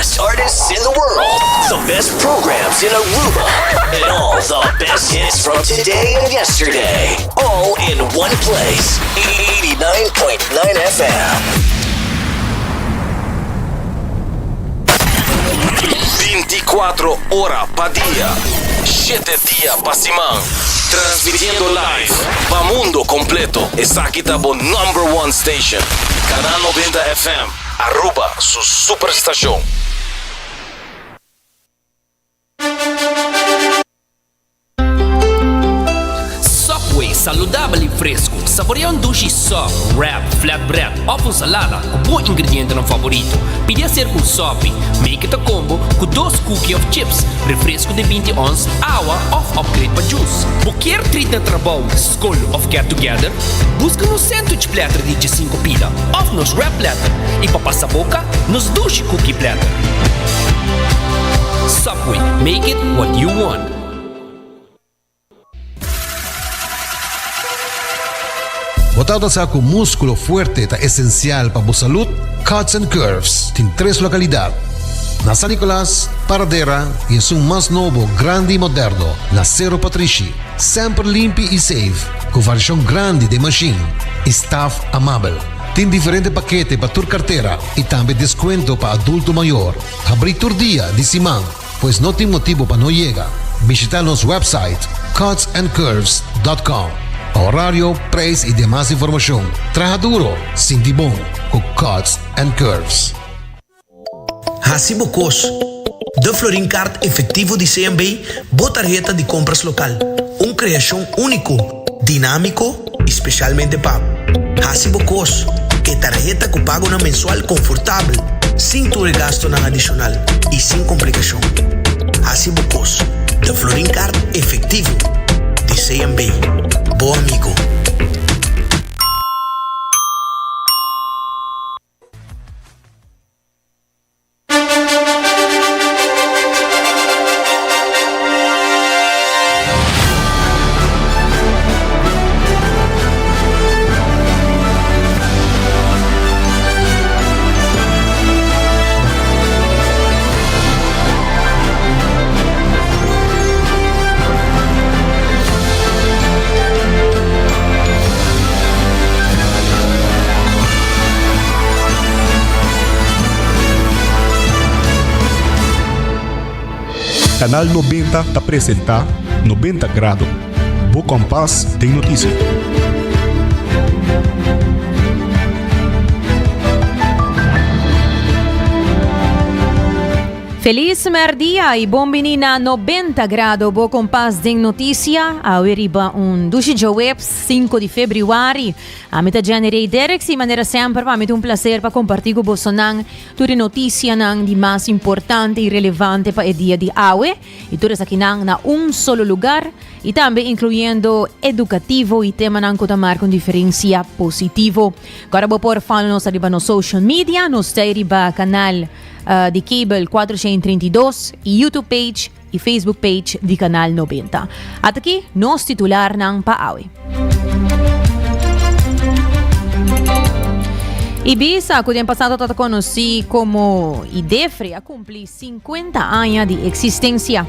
best artists in the world, the best programs in Aruba, and all the best hits from today and yesterday. All in one place. 89.9 FM. 24 ora pa dia, 7 dia pa siman. Transmitiendo live pa mundo completo. Esaki ta bo number one station. Canal 90 FM, Aruba su superstacion. Subway, saludabel y fresco. Saborea un dushi sub, wrap, flatbread of un salada cu bo ingredientenan favorito. Pidi hacer cu un sopi. Make it a combo cu dos cookie of chips, refresco di binti ons, awa of upgrade pa juice. Bo kier treat na trabou, scol of get together? Busca nos sandwich platter di djesinco pida of nos wrap platter y pa pasa boca, nos dushi cookie platter. Subway, make it what you want. Bo tabata sa ku múskulo fuerte ta esensial pa bo salud? Cuts and Curves tin tres lokalidat, na San Nicolas, Paradera i esun mas nobo, grandi i moderno, na Sero Patrishi. Semper limpi i safe, ku variashon grandi den mashin i staf amabel. Tin diferente pakete pa tur kartera i tambe deskuento pa adulto mayor. Habrí tur dia di siman. Pues no tin motibo pa no yega. Bishita nos website cutsandcurves.com pa horario, prijs y demas informacion. Traha duro, sinti bon cu Cuts and Curves. Hasi bo kos. De Florin Card Efectivo di CMB, bo tarheta di compras local. Un creacion unico, dinamico y specialmente pa bo. Hasi bo kos. E tarheta ku pagonan mensual konfortabel, sin tur e gastonan adishonal i sin komplikashon. Hasi bo kos. De Florin Card Efectivo di CMB. Bo amigo. Canal 90 ta presenta 90 Grado, bo kompas den notisia. Feliz merdia y bon bini na 90 Grado, bo kompas den notisia. Awe riba un dushi djoweps 5 di februari. Ami ta Jenny Ray Derricks y manera semper pa mi ta un placer pa comparti cu bosonan tur e noticianan di mas importante y relevante pa e dia di awe y tur esakinan na un solo lugar y tambe incluyendo educativo y temanan cu ta marca un diferencia positivo. Cora bo por follow nos ariba nos social media, nos ta riba canal uh, di cable 432 y YouTube page y Facebook page di Canal 90. Ata aki nos titularnan pa awe. Ibiza, cu den pasado tata conoci como Idefre, a cumpli 50 aña di existencia.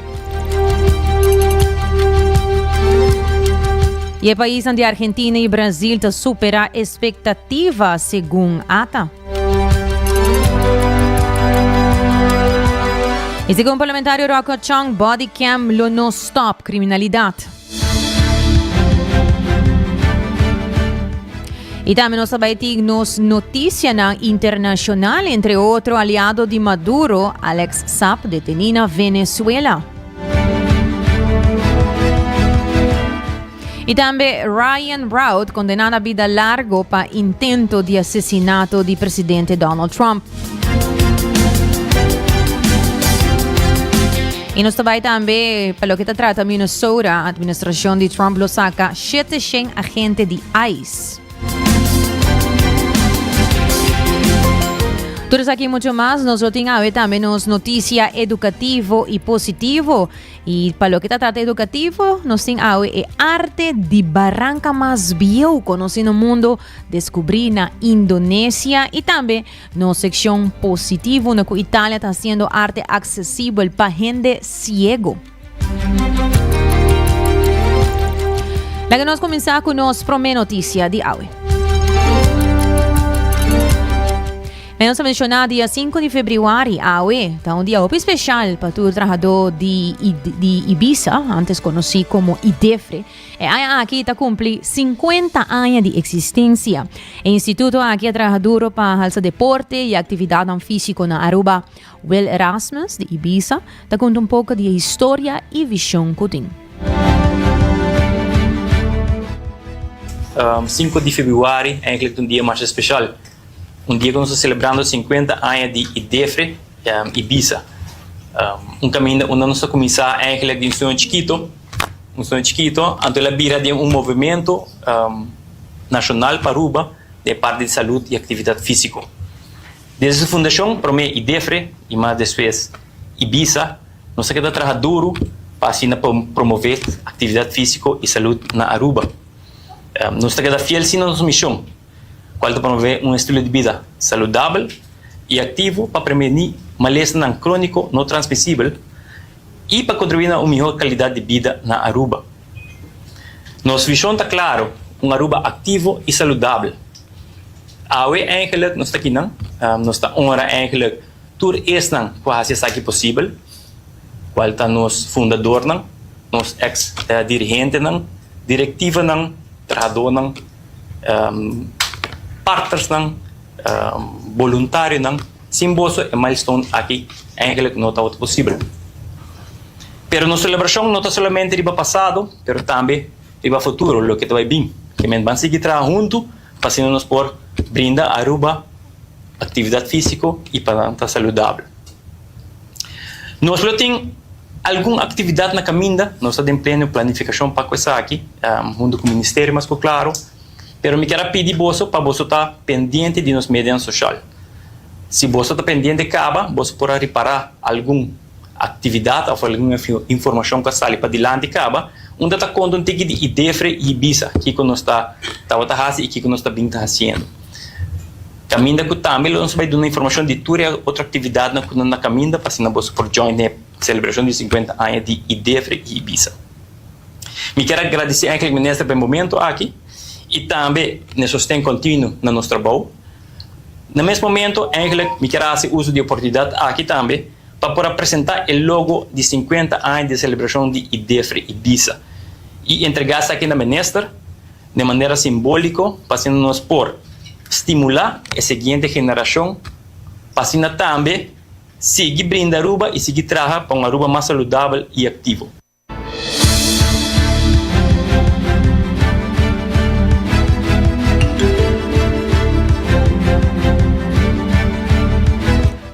Y e paisnan di Argentina y Brasil ta supera expectativa, segun ATA. Y segun parlamentario Rocco Chong, bodycam lo no stop criminalidad. Y tambe nos ta bay tin nos noticianan internacional, entre otro aliado di Maduro, Alex Saab, deteni na Venezuela. Y tambe Ryan Routh condena na bida largo pa intento di asesinato di presidente Donald Trump. Y nos ta bay tambe pa loke ta trata Minnesota, administracion di Trump lo saca 700 agente di ICE. Tur esaki y mucho mas nos lo tin awe tambe nos noticia educativo y positivo. Y pa loke ta trata educativo, nos tin awe e arte di baranca mas bieu conoci no mundo descubri na Indonesia y tambe nos seccion positivo unda cu Italia ta haciendo arte accesibel pa hende ciego. Laga nos kuminsá ku nos promé notisia di awe. Nos a menshoná dia 5 di februari, awe, ta un dia hopi spesial pa tur trahadó di, di Ibisa, antes konosí komo Idefre. E aña aki ta kumpli 50 aña di eksistensia. E instituto aki a traha duro pa halsa deporte i aktividatnan físiko na Aruba. Will Erasmus di Ibiza ta konta un poko di e historia i vishon ku tin. Sinku di februari eigenlijk ta un dia masha special. Un dia ku nos ta selebrando sinkuenta aña di Idefre Ibiza. Un kaminda unda nos ta kuminsá eigenlijk di un sueño chikito, un sueño chikito, anto el a bira den un movimento nashonal pa Aruba den e parti di salud i aktividat físiko. Desde su fundashon, promé Idefre i mas despues Ibisa, nos a keda traha duru pa asina promové aktividat físiko i salud na Aruba. Nos ta keda fiel si na nos mishon, kual ta promové un estilo di bida saludabel i aktivo pa prevení malesanan króniko no transmisibel i pa kontribuí na un mihó kalidat di bida na Aruba. Nos vishon ta klaro, un Aruba aktivo i saludabel. Awe eigenlijk nos ta kinan, nos ta honra eigenlijk tur esnan ku a hasi esaki posibel, kual ta nos fundadornan, nos eks dirigentenan, direktivanan, trahadónan, partnersnan, boluntarionan. Sin boso e milestone aki eigenlijk no tabata posibel. Pero nos selebrashon no ta solamente riba pasado, pero tambe riba futuro, loke ta bai bin. Ke men ban sigui traha huntu pa asina nos por brinda Aruba actividad fisico y pa nan ta saludabel. Nos lo tin algun actividad na caminda, nos ta den pleno planificacion pa cu esaki, hunto cu Ministerio mas cu claro, pero mi kier a pidi boso pa boso ta pendiente di nos medianan social. Si boso ta pendiente caba, boso por a ripara algun. Actividad of algun informacion cu a sali padilanti caba, unda ta conta un tiki di Idefre y Ibisa, kico nos ta tabata haci y kico nos ta bin ta haciendo. Caminda cu tambe lo nos bay duna informacion di tur e otro actividadnan cu nan na caminda pa asina boso por join den e celebracion di cincuenta aña di Idefre y Ibisa. Mi kier a gradici eigenlijk Minister pa e momento aki y tambe n'e sosten continuo na nos trabou. Na mes momento eigenlijk mi kier a haci uso di e oportunidad aki tambe pa por a presenta e logo di 50 aña di celebracion di Idefre Ibisa y entrega esaki na Minister den manera simbolico pa asina nos por stimula e siguiente generacion pa asina tambe sigui brinda Aruba y sigui traha pa un Aruba mas saludabel y activo.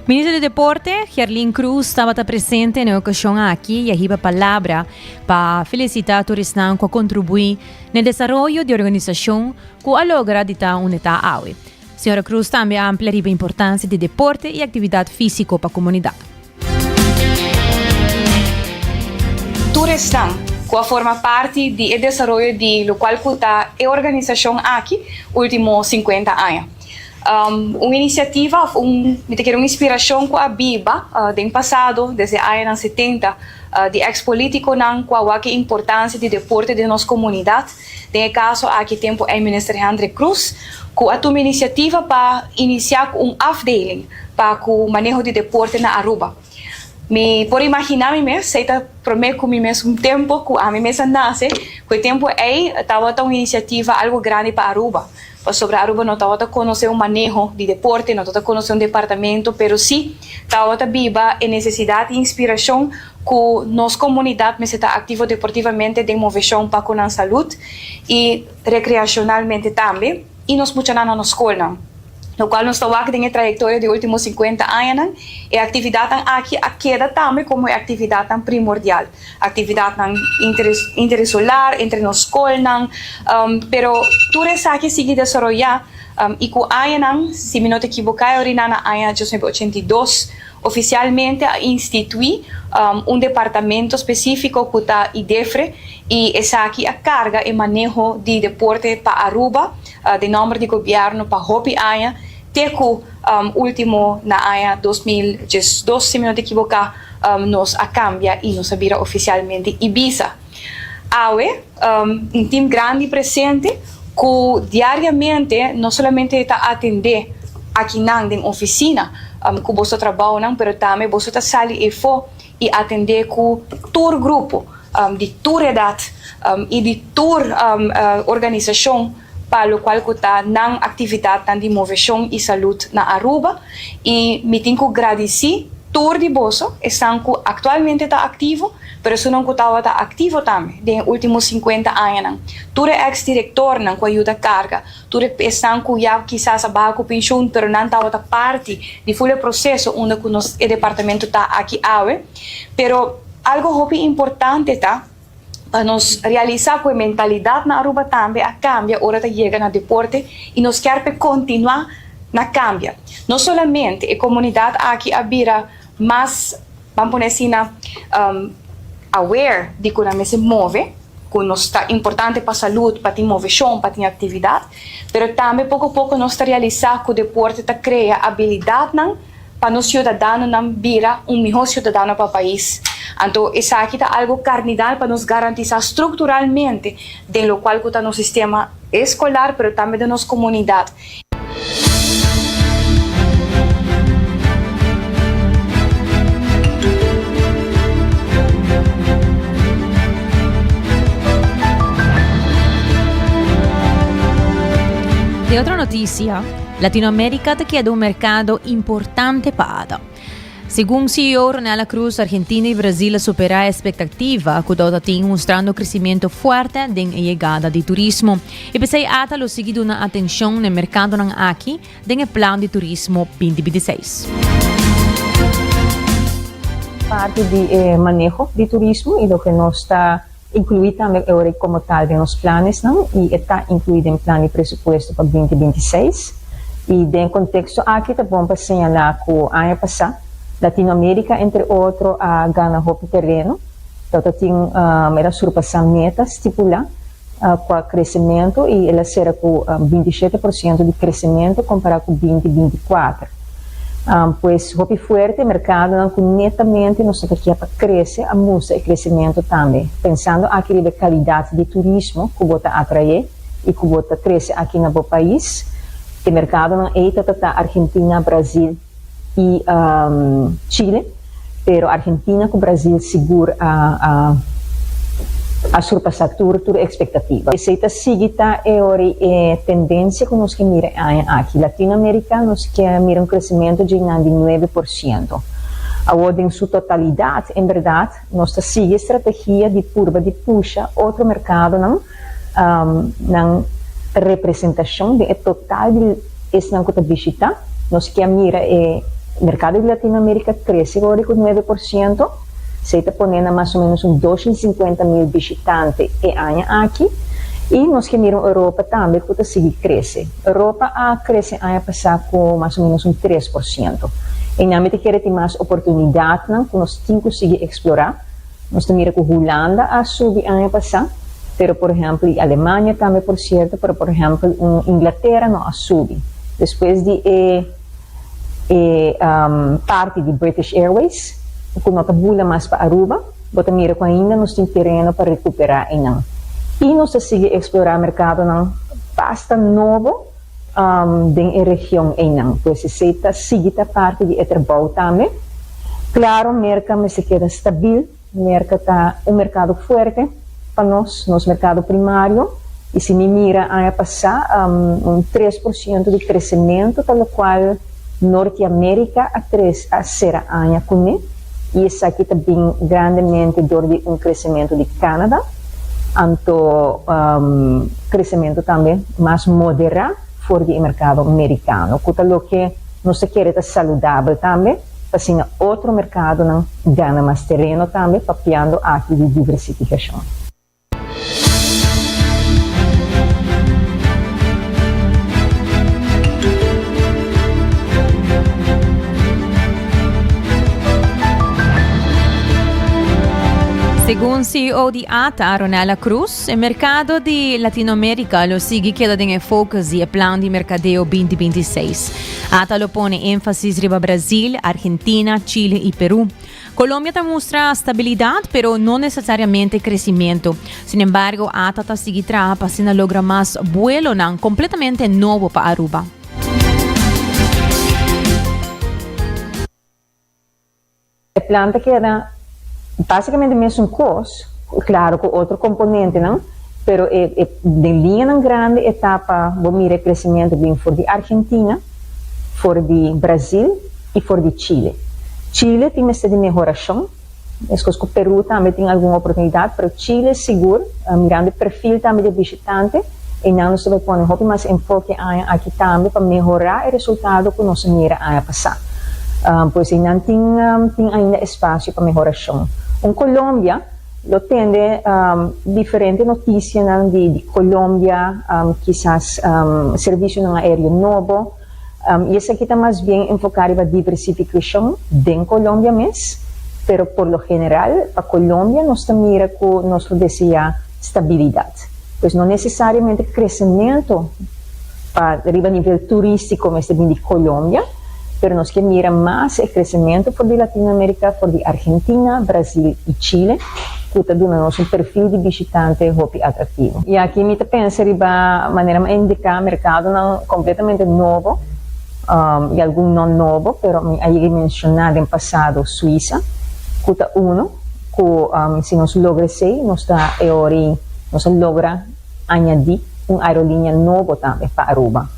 Minister di Deporte, Gerlin Cruz, tabata presente na e ocasion aki y a hiba palabra pa felicita tur esnan cu a contribui na e desaroyo di e organisacion cu a logra di ta unda ta awe. Señora Cruz tambe a amplia riba importancia di deporte y actividad fisico pa comunidad. Tur esnan ku a forma parti di e desaroyo di lokual ku ta e organisashon aki ultimo sinkuenta aña. Un inisiativa òf un, mi ta kere un inspirashon ku a biba den pasado desde añanan setenta di eks politikonan ku a wak e importansia di deporte den nos komunidat. Den e kaso aki tempu ei Minister Hendrik Croes ku a tuma inisiativa pa inisiá ku un afdeling pa ku maneho di deporte na Aruba. Mi por imaginá mi mes, sei ta promé ku mi mes un tempu ku ami mes a nase, ku e tempu ei tabata un inisiativa algu grandi pa Aruba, pasobra Aruba no tabata konosé un maneho di deporte, no tabata konosé un departamento, pero sí tabata biba e nesesidat i inspirashon ku nos komunidat mester ta aktivo deportivamente den moveshon pa ku nan salud i rekreashonalmente tambe i nos muchanan na nos skolnan. Lokual nos ta wak den e trayektoria di ultimo sinkuenta añanan, e aktividatnan aki a keda tambe komo e aktividatnan primordial, aktividatnan interesolar entre nos skolnan, pero tur esaki sigui desaroyá. I ku añanan, si mi no ta ekiboká, e oriná na aña 1982, ofisialmente a instituí un departamento spesífiko ku ta IDEFRE i esaki a karga e maneho di deporte pa Aruba den nòmber di gobièrnu pa hopi aña te ku último na aña 2012, si mi no ta ekiboká, nos a kambia i nos a bira ofisialmente IBISA. Awe un tim grandi presente ku diariamente no solamente ta atendé akinan den ofisina ku boso trabounan, pero tambe boso ta sali efó i atendé ku tur grupo di tur edat i di tur organisashon pa lokual ku ta nan aktividatnan di moveshon i salud na Aruba. I mi tin ku gradisí tur di boso, esnan ku aktualmente ta aktivo, pero esunnan ku tabata aktivo tambe den e último sinkuenta añanan. Tur e eks direktornan ku a yuda karga, tur e esnan ku ya kisas a baha ku penshun pero nan tabata parti di ful e proseso unda ku nos e departamento ta aki awe. Pero algo hopi importante ta pa nos realisa ku e mentalidat na Aruba tambe a kambia ora ta yega na deporte i nos kier p'e kontinua na kambia. No solamente e komunidat aki a bira mas, ban pone asina, aware di ku nan mester move, ku nos ta importante pa salud, pa tin moveshon, pa tin aktividat, pero tambe poko poko nos ta realisa ku deporte ta krea abilidatnan pa nos ciudadanonan bira un miho ciudadano pa pais. Anto esaki ta algo cardinal pa nos garantisa structuralmente den locual cu ta nos sistema escolar pero tambe den nos comunidad. Den otro noticia, Latinoamérica ta keda un mercado importante pa ata. Segun CEO Ronella Cruz, Argentina y Brasil a supera expectativa cu ta tin mustrando crecimiento fuerte den e yegada di turismo. Y p'esey ata lo sigui duna atencion n'e mercadonan aki den e plan di turismo 2026. Parti di e maneho di turismo y loke nos ta Inclui tambe e ora como tal den nos planesnan y e ta inclui den plan di presupuesto pa binti binti seis. Y den contexto aki ta bon pa señala cu aña pasa Latinoamerica entre otro a gana hopi tereno, ta ta tin el a surpasa meta stipula cua crecemento y el a cera cu 27 por ciento di crecemento compara cu binti 24. Pues hopi fuerte mercadonan cu netamente nos ta kia pa crece a mustra e crecemento tambe. Pensando aki riba e calidad di turismo cu bo ta atrae y cu bo ta trece aki na bo pais, e mercadonan ey ta ta Argentina, Brazil y Chile. Pero Argentina cu Brazil sigur a a surpasa tur tur expectativa. Esey ta sigui ta e ora e tendencia cu nos ke mira e aña aki. Latino America nos ke mira un crecemento dje nan di 9%. Awor den su totalidad en berdad nos ta sigui e strategia di purba di pusha otro mercadonan nan representacion den e total di esnan cu ta bishita. Nos ke mira e mercado di Latino America crece ora cu 9%. Esey ta pone na mas o menos un 250 mil bishitante e aña aki. Y nos ke mira un Europa tambe cu ta sigui crece. Europa a crece aña pasa cu mas o menos un 3%. Y nan mi ta kere tin mas oportunidadnan cu nos tin cu sigui explora. Nos ta mira cu Hulanda a subi aña pasa, pero por ehempel, y Alemania tambe por cierto, pero por ehempel un Inglatera no a subi. Despues di e e parti di British Airways cu no ta bula mas pa Aruba, bo ta mira cu ainda nos tin tereno pa recupera eynan. Y nos ta sigui explora mercadonan basta nobo den e region eynan. Pues esey ta sigui ta parti di e trabou tambe. Claro Merca mester keda stabil. Merca ta un mercado fuerte pa nos, nos mercado primario. Y si mi mira aña pasa un 3% di crecemento ta locual Norte America a crece a cera aña cune y esaki ta bin grandemente door di un crecemento di Canada. Anto crecemento tambe mas modera for di e mercado Mericano, cu ta loke nos ta kere ta saludabel tambe pa asina otro mercadonan gana mas tereno tambe, papiando aki di diversificacion. Segun CEO di ata, Ronella Cruz, e merkado di Latinoamérika lo sigui keda den e focus di e plan di merkadeo binti binti seis. Ata lo pone énfasis riba Brasil, Argentina, Chile i Perú. Colombia ta mustra stabilidat, pero no nesesariamente kresimentu. Sinembargo, ata ta sigui traha pa asina logra mas buelonan kompletamente nobo pa Aruba. E plan ta keda básicamente mesun kos, klaro ku otro komponentenan, pero e e den liñanan grandi e ta pa bo mira e kresimentu bin for di Argentina, for di Brazil i for di Chile. Chile tin mester di mehorashon, meskos ku Peru tambe tin algun oportunidat, pero Chile sigur, mirando e perfil tambe di e bishitante, einan nos ta bai pone hopi mas enfoke aña aki tambe pa mehorá e resultado ku nos a mira aña pasá. Pues einan tin tin ainda espasio pa mehorashon. Un Colombia lo tende diferente notisianan di di Colombia, kisas servisionan aéreo nobo, i esaki ta mas bien enfoká riba diversifikashon den Colombia mes, pero por lo general pa Colombia nos ta mira ku nos lo deseá stabilidat. Pues no necesariamente crecemento pa riba nivel turistico mester bin di Colombia, pero nos kier mira mas e crecemento for di Latinoamerica, for di Argentina, Brasil y Chile, cu ta duna nos un perfil di bishitante hopi atractivo. Y aki mi ta pensa riba manera mi a indica mercadonan completamente nobo y algun no nobo, pero mi a yega menciona den pasado Suiza, cu ta uno. Ku si nos logra esei, nos ta e ora ei nos a logra añadí un aerolínea nobo tambe pa Aruba.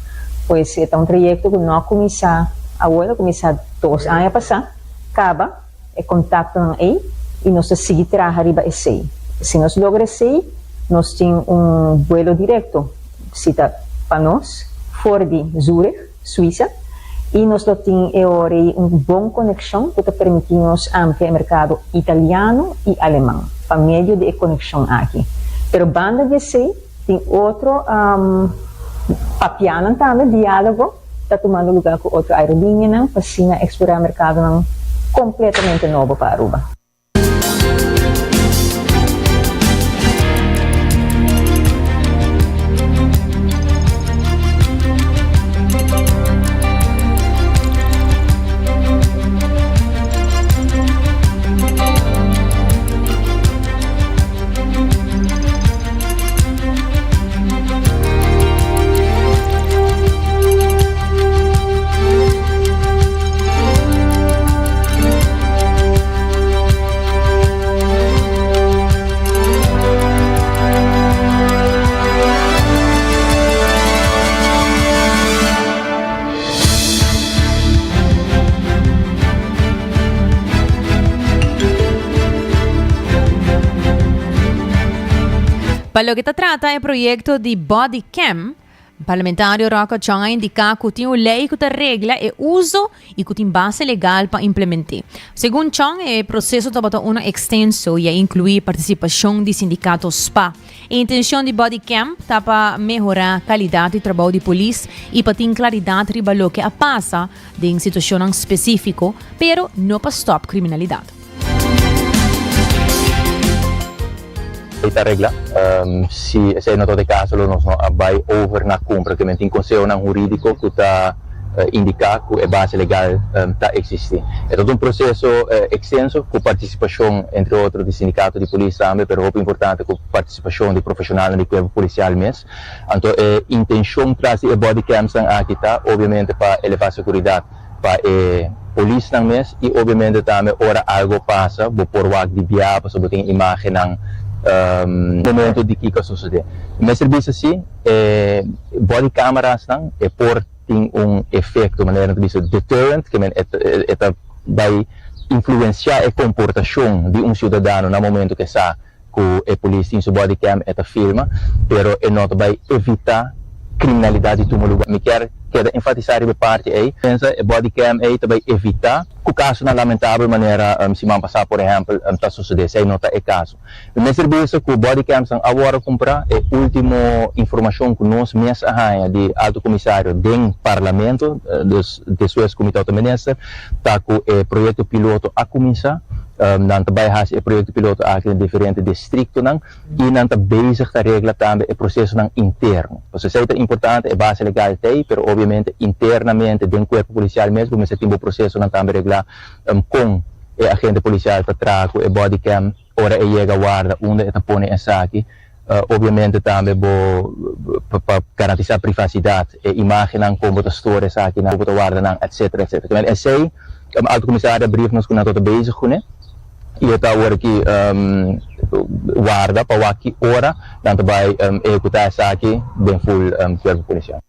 Pues e ta un trayekto ku no a kuminsá awor, a kuminsá dos aña pasá, kaba e kontaktonan ei i nos ta sigui traha riba esei. Si nos logra esei, nos tin un buelo direkto, si ta pa nos, for di Zurich. Suisa, i nos lo tin e ora ei un bon konekshon ku ta permití nos amplia e merkado italiano i aleman pa medio di e konekshon aki. Pero banda di esei tin otro papianan tambe, diálogo ta tumando lugá ku otro aerolíneanan pa asina eksplorá merkadonan kompletamente nobo pa Aruba. Pa loke ta trata e proyecto di body cam, Parlamentario Rocco Chong a indica cu tin un ley cu ta regla e uzo y cu tin base legal pa implemente. Segun Chong, e proceso tabata uno extenso y a inclui participacion di sindicato spa. E intencion di Body Camp ta pa mehora calidad di trabou di polis y pa tin claridad riba loke a pasa den situacionnan specifico, pero no pa stop criminalidad. Ei ta regla. Si esei no ta e kaso lo nos no a bai over na kumpra. Ke men tin konsehonan hurídiko ku ta indiká ku e base legal ta eksistí. E ta un proseso ekstenso ku partisipashon entre otro di sindikato di polis tambe, pero hopi importante ku partisipashon di profeshonalnan di kuerpo polisial mes. Anto e intenshon tras di e bodycamsnan aki ta obviamente pa elevá seguridat. pa e polisnan mes y obviamente tambe ora algo pasa bo por wak di bia pasobra bo tin imagennan momento di kico a sucede. Mester bisa si e body camerasnan e por tin un efecto manera nan ta bisa deterrent ke men e ta bay influencia e comportacion di un ciudadano na momento ke sa ku e polis tin su bodycam e ta filma, pero e no ta bai evitá kriminalidat di tuma lugá. Mi kier keda enfatisá riba e parti ei. Pensa e bodycam ei ta bai evitá ku kasonan lamentabel manera siman pasá por ehèmpel ta sosodé. Esei no ta e kaso. Mi mester bisa ku bodycamsnan a wòrdu kumprá. E último informashon ku nos mes a haña di Alto Komisario den Parlamento, dus despues ku mi tabata minister, ta ku e proyekto piloto a kuminsá. Nan ta bai hasi e proyekto piloto aki den diferente distriktonan i nan ta bezig ta regla tambe e prosesonan interno. Pasobra esei ta importante, e base legal t'ei, pero obviamente internamente den kuerpo polisial mes bo mester tin bo prosesonan tambe reglá kon e agente polisial ta traha ku e bodycam ora e yega warda, unda e ta pone esaki. Obviamente tambe bo pa garantisa privacidad e imagennan con bo ta store esakinan, con bo ta warda nan etcetera etcetera. Kimen esey Alto Comisario a brief nos cu nan tabata bezig cune y e ta awor aki warda pa wak ki ora nan ta bay ehecuta esaki den full cuerpo policial.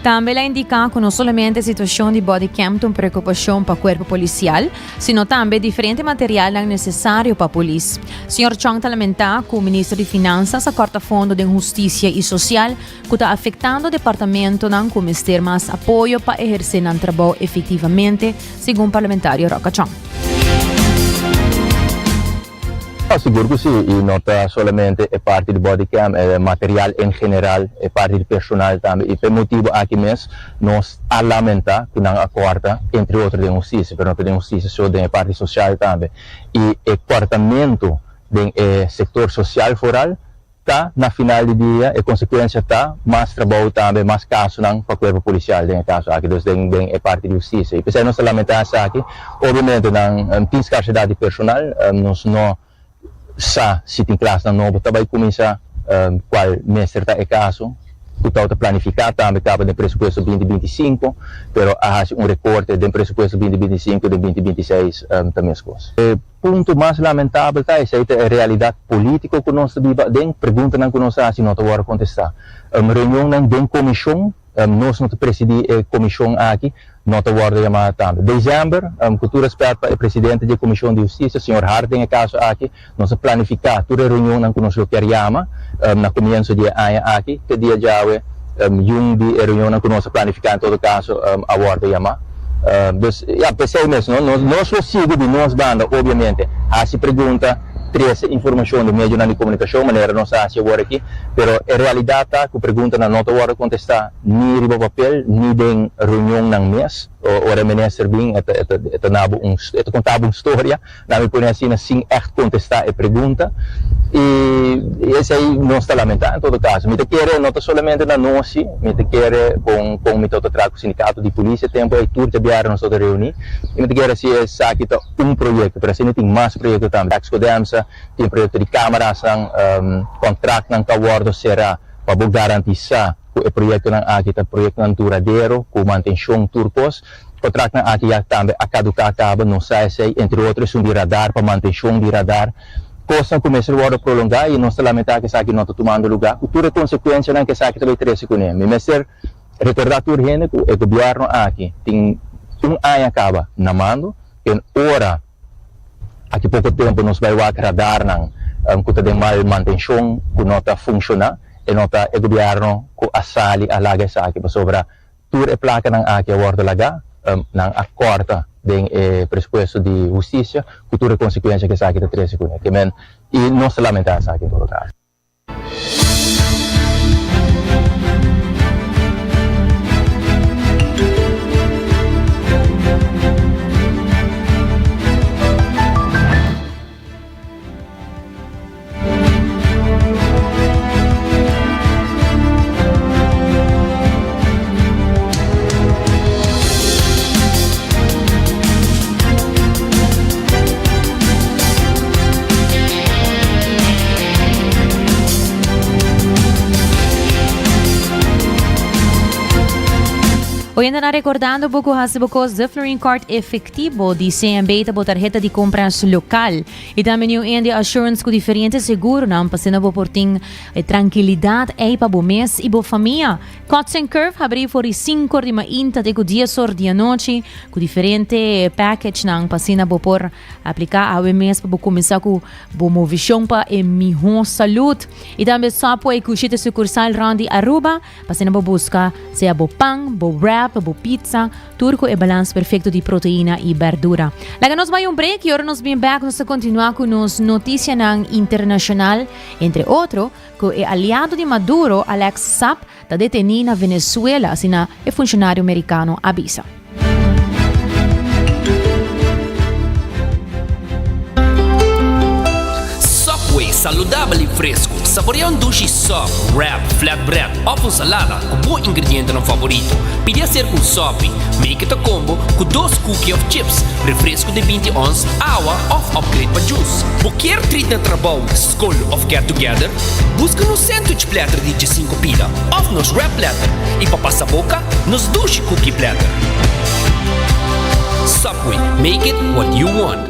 Tambe el a indica cu no solamente e situacion di bodycam ta un preocupacion pa cuerpo policial, sino tambe diferente materialnan necesario pa polis. Señor Chong ta lamenta cu Minister di Finanzas a corta fondo den Husticia y Social, ku ta afektando departamentonan ku mester mas apoyo pa ehersé nan trabou efektivamente, segun parlamentario Roca Chong. Sigur ku si, i no ta solamente e parti di bodycam, e material en general, e parti di personal tambe. I pa e motibu aki mes nos a lamentá ku nan a kòrta, entre otro den hustisia, pero no ta den hustisia so, den e parti sosial tambe. I e kòrtamentu den e sektor sosial foral Ta na final di dia e konsekuensia ta mas trabou tambe, mas kasonan pa kuerpo polisial den e kaso aki, dus den den e parti di hustisia. I p'esei nos ta lamentá esaki. Obviamente nan tin skarsedat di personal, nos no sa si tin klasnan nobo ta bai kuminsá, kual mester ta e kaso ku tabata planifiká tambe kaba den presupuesto binti 25, pero a hasi un rekorte den presupuesto binti 25 den binti 26 ta meskos. Punto mas lamentabel ta esei ta e realidat politico cu nos ta biba aden, preguntanan cu nos ta haci no ta wordo contesta. Reunionnan den comision, nos no ta presidi e comision aki, no ta wordo yama tambe. December, cu tur respet pa e presidente di e comision di husticia, señor Hart den e caso aki, nos a planifica tur e reunionnan cu nos lo kier yama na comienzo di e aña aki, te dia djawe yun di e reunionnan cu nos a planifica en todo caso a wordo yama. Dus, ya, p'esei mes, no, nos, nos lo sigui di nos banda, obviamente, hasi pregunta, trese informacion den medionan di comunicacion, manera nos a hasi awor aki, pero e realidad ta cu preguntanan no ta wordo contesta ni riba papel, ni den reunionnan mes. Ora e minister bin, e ta, e ta, e ta na bo un, e ta conta bo un storia, Na mi pone asina sin ègt kontestá e pregunta i esei nos ta lamentá en todo kaso. Mi ta kere no ta solamente na nos si, mi ta kere kon kon mi tabata traha ku sindikato di polis e tempu ei tur djabièrnè nos tabata reuní i mi ta kere si esaki ta un proyekto pero asina tin mas proyekto tambe. Exco Demsa tin proyekto di kamarasnan, kontraktnan ta wòrdu será pa bo garantisá ku e proyektonan aki ta proyektonan duradero ku mantenshon tur kos. Kontraktnan aki ya tambe a kaduká kaba, nos sa esei, entre otro esun di radar pa mantenshon di radar. Kosnan ku mester wòrdu prolongá i nos ta lamentá ku esaki no ta tumando lugá, ku tur e konsekuensianan ku esaki ta bai trese kuné. Mi mester rekordá tur hende ku e gobièrnu aki tin un aña kaba na mando, en ora aki poko tempu nos bai wak radarnan ku ta den mal mantenshon, ku no ta funshoná, e no ta e gobièrnu ku a sali a laga esaki pasobra Tur e plakanan aki a wòrdu lagá, nan a kòrta den e presupuesto di hustisia ku tur e konsekuensia ku esaki ta trese kuné. Ke men, i nos ta lamentá esaki en todo kaso. Oyentenan recordando bo cu haci bo cos de Florin Card efectivo di CMB ta bo tarheta di compras local. I tambe New India Assurance ku diferente seguronan pa asina bo por tin e trankilidat ei pa bo mes i bo famia. Cuts and Curve habrí for di sinku or di mainta te ku dies or di anochi ku diferente packagenan pa asina bo por apliká awe mes pa bo kuminsá ku bo movishon pa e mihó salud. I tambe Subway ku shete sukursal rònt di Aruba pa asina bo buska sea bo pan, bo wrap. wrap, bo pizza, tur ku e balans perfecto di proteina y berdura. Laga nos bai un break y ora nos bin back nos ta continua ku nos noticianan internacional, entre otro ku e aliado di Maduro, Alex Saab, ta deteni na Venezuela, asina e funcionario mericano a bisa. Subway, saludabel y fresco. Saborea un dushi sub, wrap, flatbread of un salada cu bo ingredientenan favorito. Pidi hacer cu un sopi. Make it a combo cu dos cookie of chips, refresco di binti ons, awa of upgrade pa juice. Bo kier treat na trabou, scol of get together? Busca nos sandwich platter di djesinco pida of nos wrap platter y pa pasa boca, nos dushi cookie platter. Subway, make it what you want.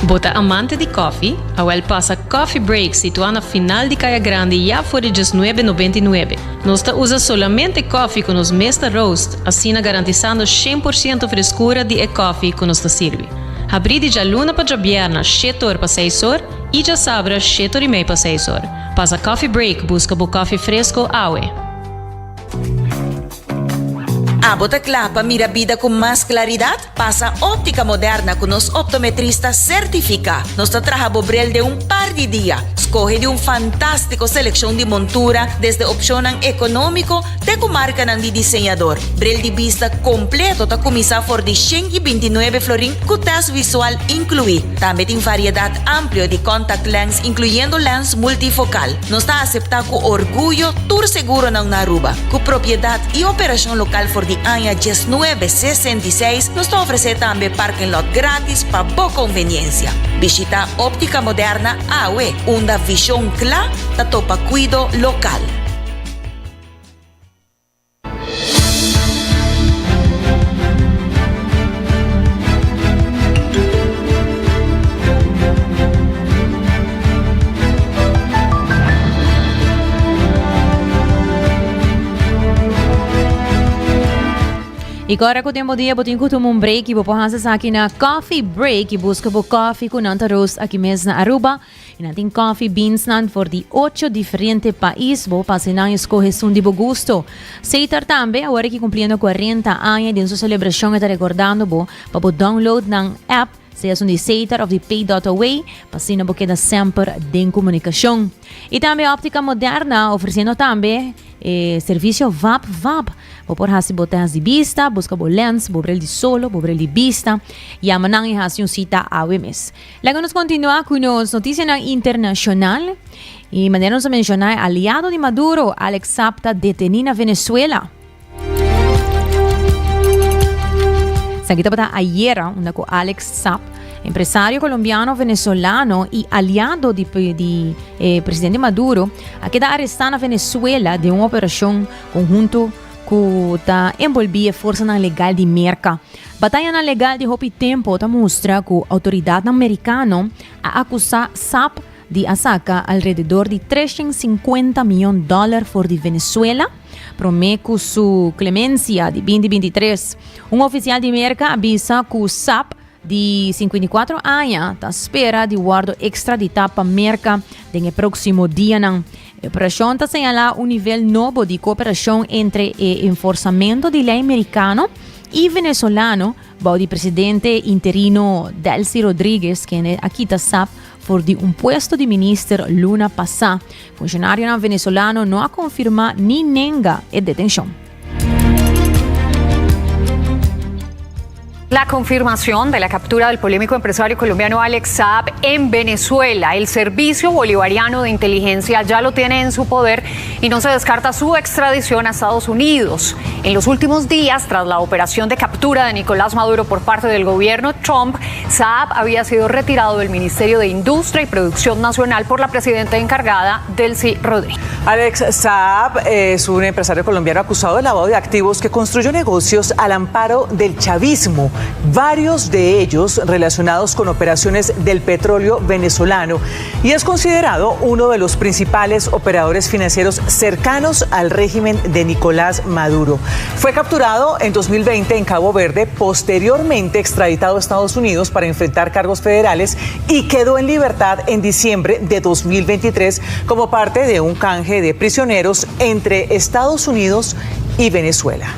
Bo ta amante di koffie? Awel pasa Coffee Break situá na final di Kaya Grandi ya for di djesnuebe nobenta i nuebe. Nos ta usa solamente koffie ku nos mes ta roast, asina garantisando shen por siento freskura di e koffie ku nos ta sirbi. Habrí di djaluna pa djabièrna shete or pa seis or i djasabra shete or i mei pa seis or. Pasa Coffee Break buska bo koffie fresko awe. Abo ta kla pa mira bida ku mas klaridat? Pasa Óptica Moderna ku nos optometrista sertifiká. Nos ta traha bo bril den un par di dia. Skohe di un fantástiko selekshon di montura, desde opshonnan ekonómiko te ku markanan di diseñador. Bril di bista kompleto ta kuminsá for di 129 florin ku tèst visual inkluí. Tambe tin variedat amplio di contact lens inkluyendo lens multifokal. Nos ta aseptá ku orguyo tur seguronan na Aruba. Ku propiedat i operashon lokal for di aña diesnuebe sesenta i seis, nos ta ofresé tambe parking lot gratis pa bo konveniensia. Bishitá Óptica Moderna awe, unda vishon kla ta topa kuido lokal. Y ora cu den bo dia bo tin cu tuma un break y bo por haci esaki na Coffee Break y busca bo coffee cu nan ta roast aki mes na Aruba. Y nan tin coffee beans nan for di ocho diferente pais. Bo pasa nan y scoge esun di bo gusto. Setar tambe, awor aki cumpliendo 40 aña y den su celebracion e ta recordando bo pa bo download nan app, sea esun di Setar of di Pay.away, pa asina bo keda semper den comunicacion. Y tambe Optica Moderna ofreciendo tambe e servicio Vap Vap. Bo por haci bo test di bista, busca bo lens, bo bril di solo, bo bril di bista. Yama nan y haci un cita awe mes. Laga nos kontinuá ku nos notisianan internashonal. I manera nos a menshoná, e aliado di Maduro, Alex Saab, ta detení na Venezuela. Esaki tabata ayera, unda ku Alex Saab, empresario kolombiano venezolano i aliado di, di eh, presidente Maduro, a keda arestá na Venezuela den un operashon konhunto ku ta enbolbí e forsanan legal di Merka. Batayanan legal di hopi tempo ta mustra ku outoridatnan merikano a akusá Saab di a saka alrededor di 350 mion dòler for di Venezuela promé ku su klemensia di 2023. Un ofisial di Merka a bisa ku Saab di 54 aña ta spera di wòrdu ekstraditá pa Merka den e próksimo dianan. E operashon ta señalá un nivel nobo di kooperashon entre e enforsamentu di lei merikano i venezolano bou di presidente interino Delcy Rodriguez, kende a kita Saab for di un puesto di minister luna pasá. Funshonarionan venezolano no a konfirmá ni nenga e detenshon. La confirmación de la captura del polémico empresario colombiano Alex Saab en Venezuela. El Servicio Bolivariano de Inteligencia ya lo tiene en su poder y no se descarta su extradición a Estados Unidos. En los últimos días, tras la operación de captura de Nicolás Maduro por parte del gobierno Trump, Saab había sido retirado del Ministerio de Industria y Producción Nacional por la presidenta encargada, Delcy Rodríguez. Alex Saab es un empresario colombiano acusado de lavado de activos que construyó negocios al amparo del chavismo. varios de ellos relacionados con operaciones del petróleo venezolano, y es considerado uno de los principales operadores financieros cercanos al régimen de Nicolás Maduro. Fue capturado en 2020 en Cabo Verde, posteriormente extraditado a Estados Unidos para enfrentar cargos federales y quedó en libertad en diciembre de 2023 como parte de un canje de prisioneros entre Estados Unidos y Venezuela.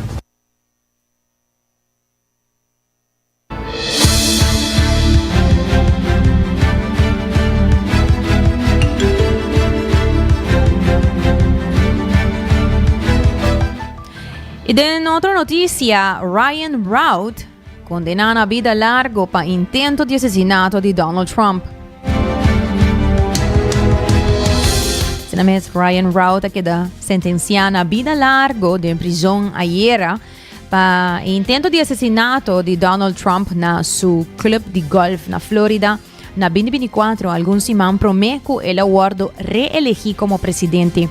Y den otro noticia, Ryan Routh condena na bida largo pa intento di asesinato di Donald Trump. Asina mes, Ryan Routh a keda sentencia na bida largo den prison ayera pa e intento di asesinato di Donald Trump na su club di golf na Florida na 2024, algun siman prome cu el a wordo reelegi como presidente.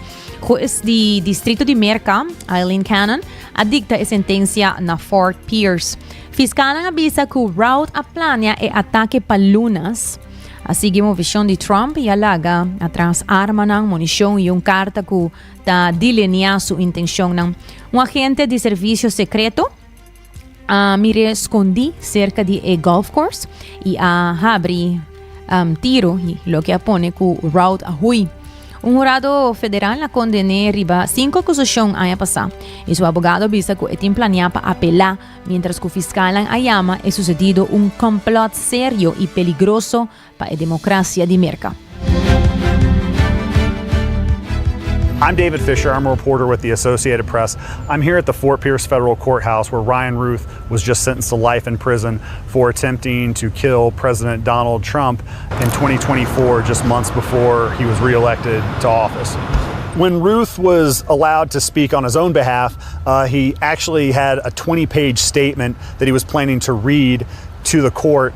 Hues di distrito di Merca, Aileen Cannon, a dicta e sentencia na Fort Pierce. Fiscalnan a bisa cu Routh a planea e atake pa lunas. A sigui movecion di Trump y a laga atras armanan, municion y un carta cu ta delinea su intencionnan. Un agente di servicio secreto a mir'é skondí serka di e golf course i a habri um, tiro, loke a pone ku Routh a hui. Un hurado federal a konden'é riba sinku akusashon aña pasá i su abogado a bisa ku e tin planeá pa apelá, miéntras ku fiskalnan a yama e susedido un kòmplòt serio i peligroso pa e demokrasia di Merka. I'm David Fisher. I'm a reporter with the Associated Press. I'm here at the Fort Pierce Federal Courthouse where Ryan Ruth was just sentenced to life in prison for attempting to kill President Donald Trump in 2024, just months before he was reelected to office. When Ruth was allowed to speak on his own behalf, uh, he actually had a 20 page statement that he was planning to read to the court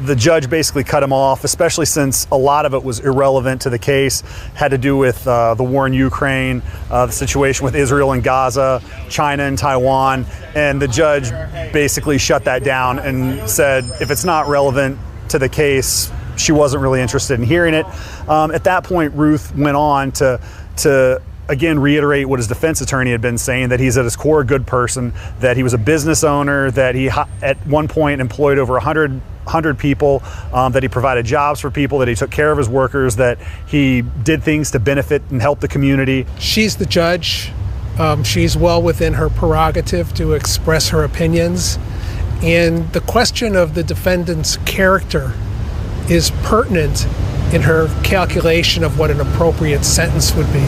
the judge basically cut him off, especially since a lot of it was irrelevant to the case, had to do with uh, the war in Ukraine, uh, the situation with Israel and Gaza, China and Taiwan. And the judge basically shut that down and said, if it's not relevant to the case, she wasn't really interested in hearing it. Um, at that point, Ruth went on to to again reiterate what his defense attorney had been saying that he's at his core a good person, that he was a business owner, that he at one point employed over 100, 100 people, um, that he provided jobs for people, that he took care of his workers, that he did things to benefit and help the community. She's the judge. Um, she's well within her prerogative to express her opinions. And the question of the defendant's character is pertinent in her calculation of what an appropriate sentence would be.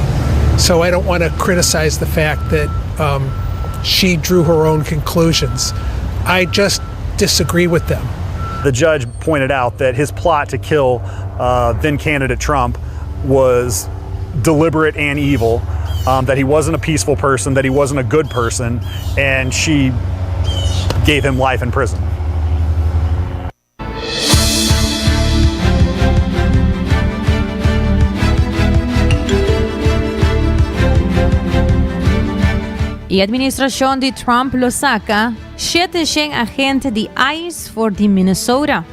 So I don't want to criticize the fact that um, she drew her own conclusions. I just disagree with them. The judge pointed out that his plot to kill uh, then candidate Trump was deliberate and evil, um, that he wasn't a peaceful person, that he wasn't a good person, and she gave him life in prison. E administracion di Trump lo saca 700 agente di ICE for di Minnesota.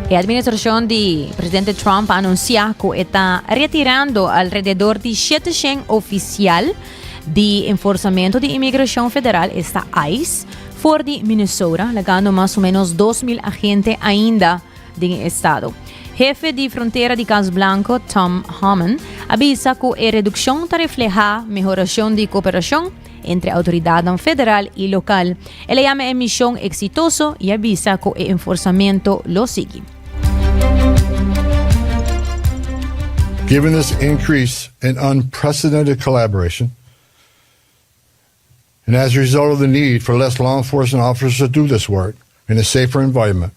E administracion di presidente Trump a anuncia cu e ta retirando alrededor di 700 oficial di enforzamento di inmigracion federal, esta ICE, for di Minnesota, lagando mas o menos 2.000 agente ainda den e estado. Hefe di frontera di Cas Blanco, Tom Homan, a bisa cu e reduccion ta refleha mehoracion di cooperacion entre autoridadnan federal y local. El a yama e mision exitoso y a bisa cu e enforzamento lo sigui. Given this increase in unprecedented collaboration, and as a result of the need for less law enforcement officers to do this work in a safer environment,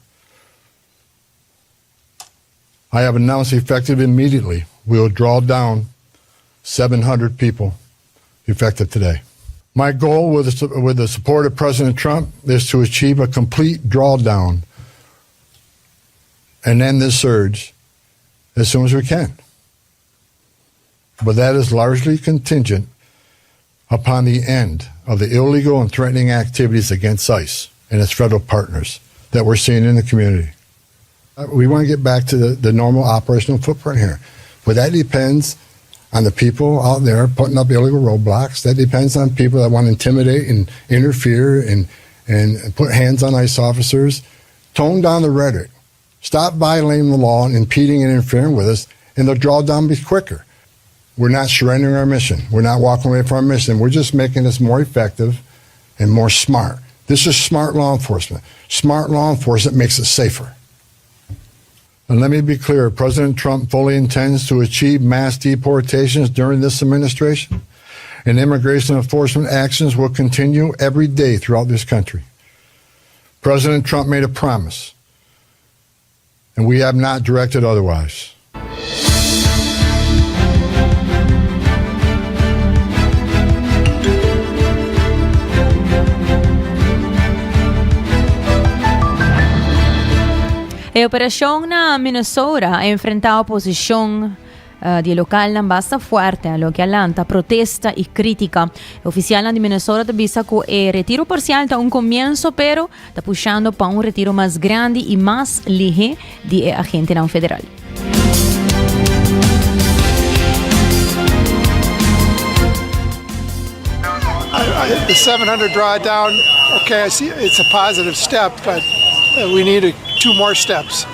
I have announced effective immediately, we will draw down 700 people effective today. My goal with the, with the support of President Trump is to achieve a complete drawdown and end this surge as soon as we can. But that is largely contingent upon the end of the illegal and threatening activities against ICE and its federal partners that we're seeing in the community. Uh, we want to get back to the, the normal operational footprint here. But that depends on the people out there putting up illegal roadblocks. That depends on people that want to intimidate and interfere and, and put hands on ICE officers. Tone down the rhetoric. Stop violating the law and impeding and interfering with us, and the drawdown be quicker. We're not surrendering our mission. We're not walking away from our mission. We're just making this more effective and more smart. This is smart law enforcement. Smart law enforcement makes it safer. And let me be clear President Trump fully intends to achieve mass deportations during this administration, and immigration enforcement actions will continue every day throughout this country. President Trump made a promise, and we have not directed otherwise. E operashon na Minnesota a enfrentá oposishon eh, di e lokalnan basta fuerte, loke a lanta protesta i krítika. E ofisialnan di Minnesota ta bisa ku e retiro parsial ta un komienso, pero ta pushando pa un retiro mas grandi i mas lihé di e agentenan federal. I, I, the 700 drawdown, okay, I see it's a positive step, but uh, we need a, two more steps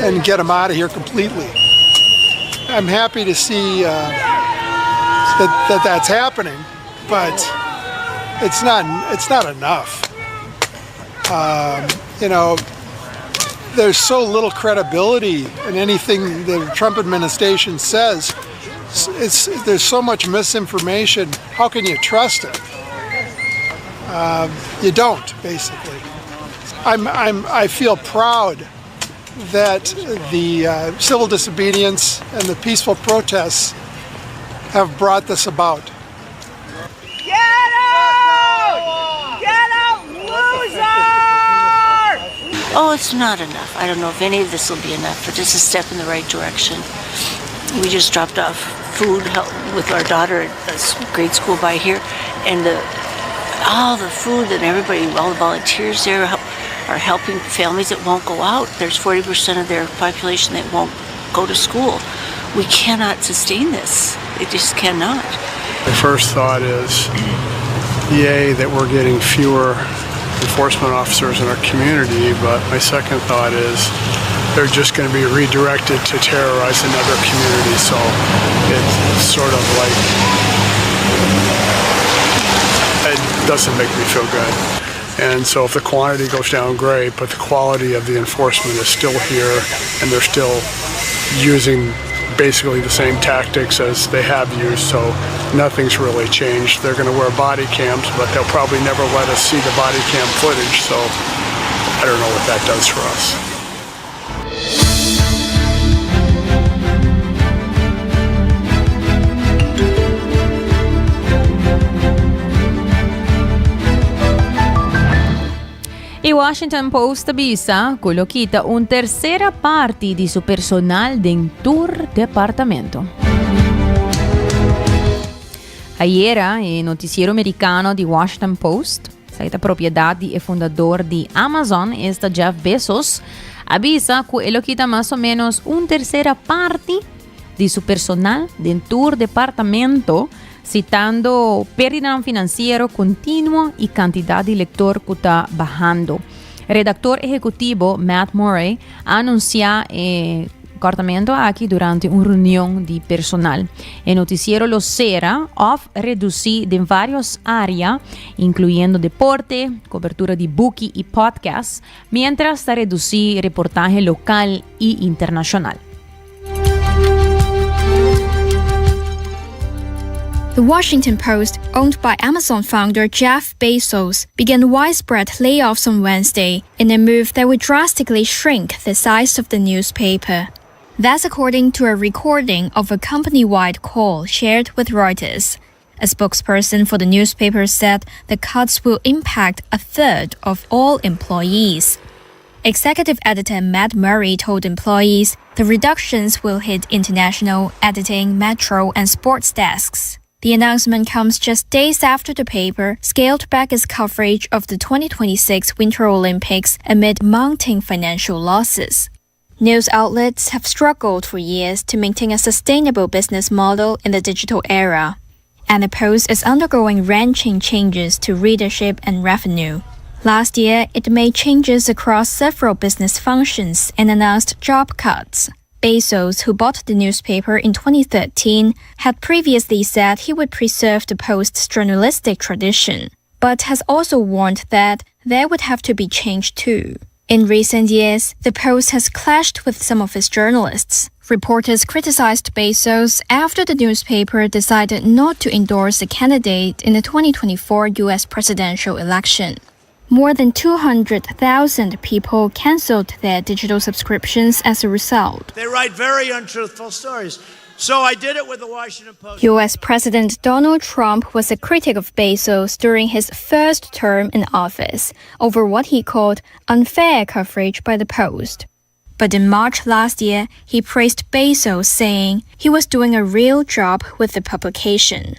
and get them out of here completely. I'm happy to see uh, that, that that's happening, but it's not it's not enough. Um, you know, there's so little credibility in anything the Trump administration says. It's, there's so much misinformation. How can you trust it? Um, you don't, basically. I'm, I'm, I feel proud that the uh, civil disobedience and the peaceful protests have brought this about. Get out! Get out, loser! Oh, it's not enough. I don't know if any of this will be enough, but it's a step in the right direction. We just dropped off food help with our daughter at grade school by here, and the all the food and everybody, all the volunteers there help, are helping families that won't go out. There's 40% of their population that won't go to school. We cannot sustain this. It just cannot. The first thought is, yay, that we're getting fewer enforcement officers in our community, but my second thought is they're just going to be redirected to terrorize another community. So it's sort of like it doesn't make me feel good. And so if the quantity goes down, great, but the quality of the enforcement is still here and they're still using basically the same tactics as they have used, so nothing's really changed. They're going to wear body cams, but they'll probably never let us see the body cam footage, so I don't know what that does for us. E Washington Post ta bisa cu lo kita un tercera parti di su personal den tur departamento. Ayera, e noticiero mericano di Washington Post, esaki ta propiedad di e fundador di Amazon, esta Jeff Bezos, a bisa cu e lo kita mas o menos un tercera parti di su personal den tur departamento, citando perdidanan financiero continuo y cantidad di lector cu ta bahando. Redactor ehecutivo Matt Murray a anuncia e cortamento aki durante un reunion di personal. E noticiero lo cera of reduci den varios area, incluyendo deporte, cobertura di buki y podcast, mientras ta reduci reportahe local y internacional. The Washington Post, owned by Amazon founder Jeff Bezos, began widespread layoffs on Wednesday in a move that would drastically shrink the size of the newspaper. That's according to a recording of a company wide call shared with Reuters. A spokesperson for the newspaper said the cuts will impact a third of all employees. Executive editor Matt Murray told employees the reductions will hit international, editing, metro, and sports desks. The announcement comes just days after the paper scaled back its coverage of the 2026 Winter Olympics amid mounting financial losses. News outlets have struggled for years to maintain a sustainable business model in the digital era, and the Post is undergoing wrenching changes to readership and revenue. Last year, it made changes across several business functions and announced job cuts. Bezos, who bought the newspaper in 2013, had previously said he would preserve the Post's journalistic tradition, but has also warned that there would have to be change too. In recent years, the Post has clashed with some of its journalists. Reporters criticized Bezos after the newspaper decided not to endorse a candidate in the 2024 US presidential election. More than 200,000 people canceled their digital subscriptions as a result. They write very untruthful stories. So I did it with the Washington Post. US President Donald Trump was a critic of Bezos during his first term in office over what he called unfair coverage by the Post. But in March last year, he praised Bezos, saying he was doing a real job with the publication.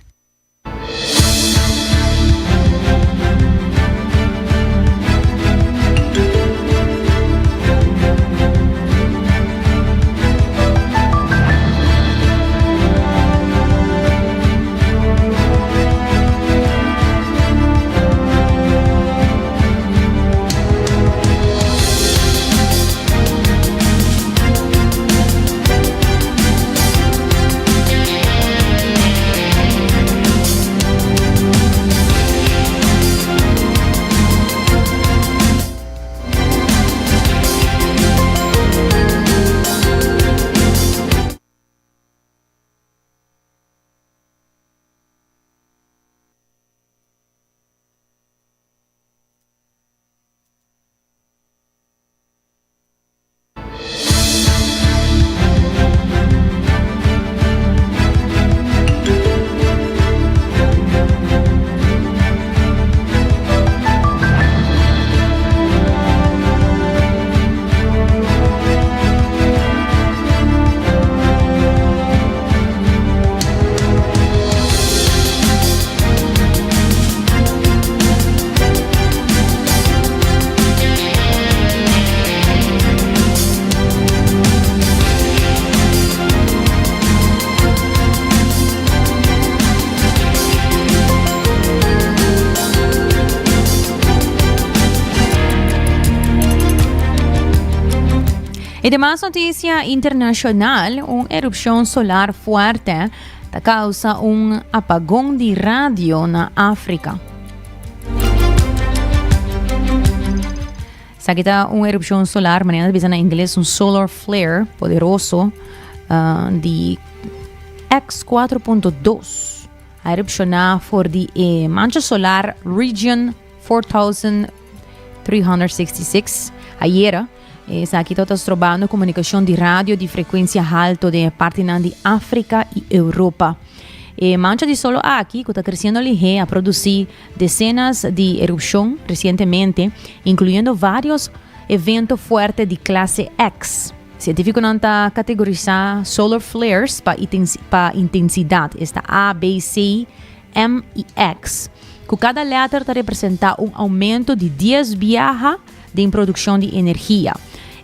E demas noticia internacional, un erupcion solar fuerte ta causa un apagon di radio na Africa. Esaki ta un erupcion solar, manera ta bisa na ingles un solar flare poderoso uh, di X4.2. A erupciona for di e mancha solar Region 4366 ayera. Esaki ta strobando comunicacion di radio di frecuencia halto den e partinan di Africa y Europa. E mancha di solo aki, cu ta creciendo lihé, a produci decenas di erupcion recientemente, incluyendo varios evento fuerte di clase X. Cientificonan ta categorisa solar flares pa pa intensidad, esta A, B, C, M y X, cu cada letter ta representa un aumento di dies biaha den produccion di energia.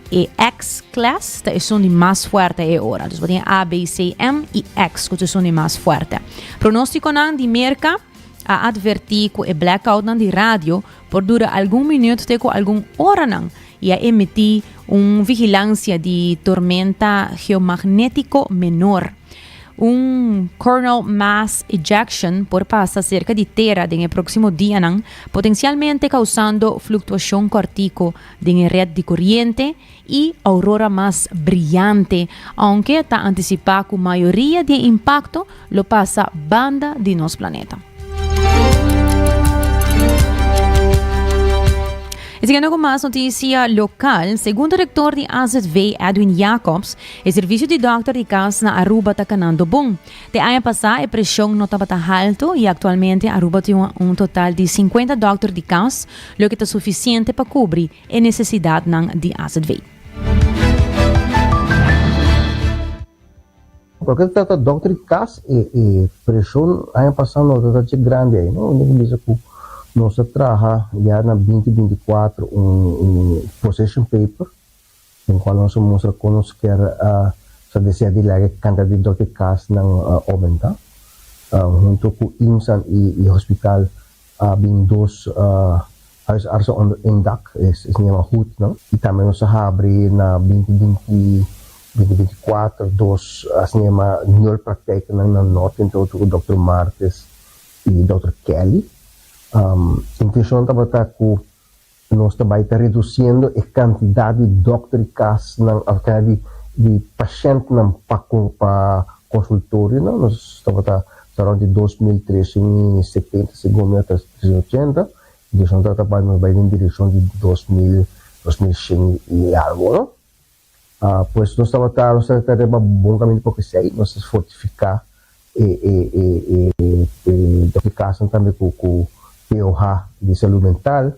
E X-class ta esun di mas fuerte e ora. Dus bo tin A, B, C, M y X cu ta esun di mas fuerte. Pronosticonan di Merca a adverti cu e blackoutnan di radio por dura algun minuut te cu algun oranan y a emiti un vigilancia di tormenta geomagnetico menor. Un coronal mass ejection por pasa serka di tera den e próksimo dianan, potensialmente kausando fluktuashon kòrtiku den e ret di koriente i ourora mas briante, ounke ta antisipá ku mayoria di e impakto lo pasa banda di nos planeta. E siguiendo ku mas notisia lokal, segun direktor di AZV Edwin Jacobs, E servicio di dokter di cas na Aruba ta canando bon. Te aña pasa e presion no tabata halto y actualmente Aruba tin un total di 50 dokter di cas, loke ta suficiente pa cubri e necesidadnan di azv. Loke ta trata dòkter di kas e e preshon aña pasá no ta dje grandi ei no. Mi ta bisa ku nos a traha ya na binti 24 un un position paper den kual nos a mustra kon nos kier sa desea di laga e kantidat di dòkter di kasnan oumentá. Hunto ku IMSAN i i hospital a bin dos huisartsen onder één dak, es es yama HUD-nan. I tambe nos a habri na binti binti, 2024, dos asina yama nulpraktijknan na Noord, entre otro ku dòkter Martes i dòkter Kelly. Intenshon tabata ku nos ta bai ta redusiendo e kantidat di dòkter di kasnan òf kantidat di di pashèntnan pa pa konsultorionan. Nos tabata ta rònt di 2370 segun mi òf 380. Direkshon ta ta bai nos bai den direkshon di 2000, 2100 i algu, no? Pues nos tabata nos tabata riba bon kaminda pa esei nos a fortifiká e e e e e dòkter di kasnan tambe ku ku POH di salú mental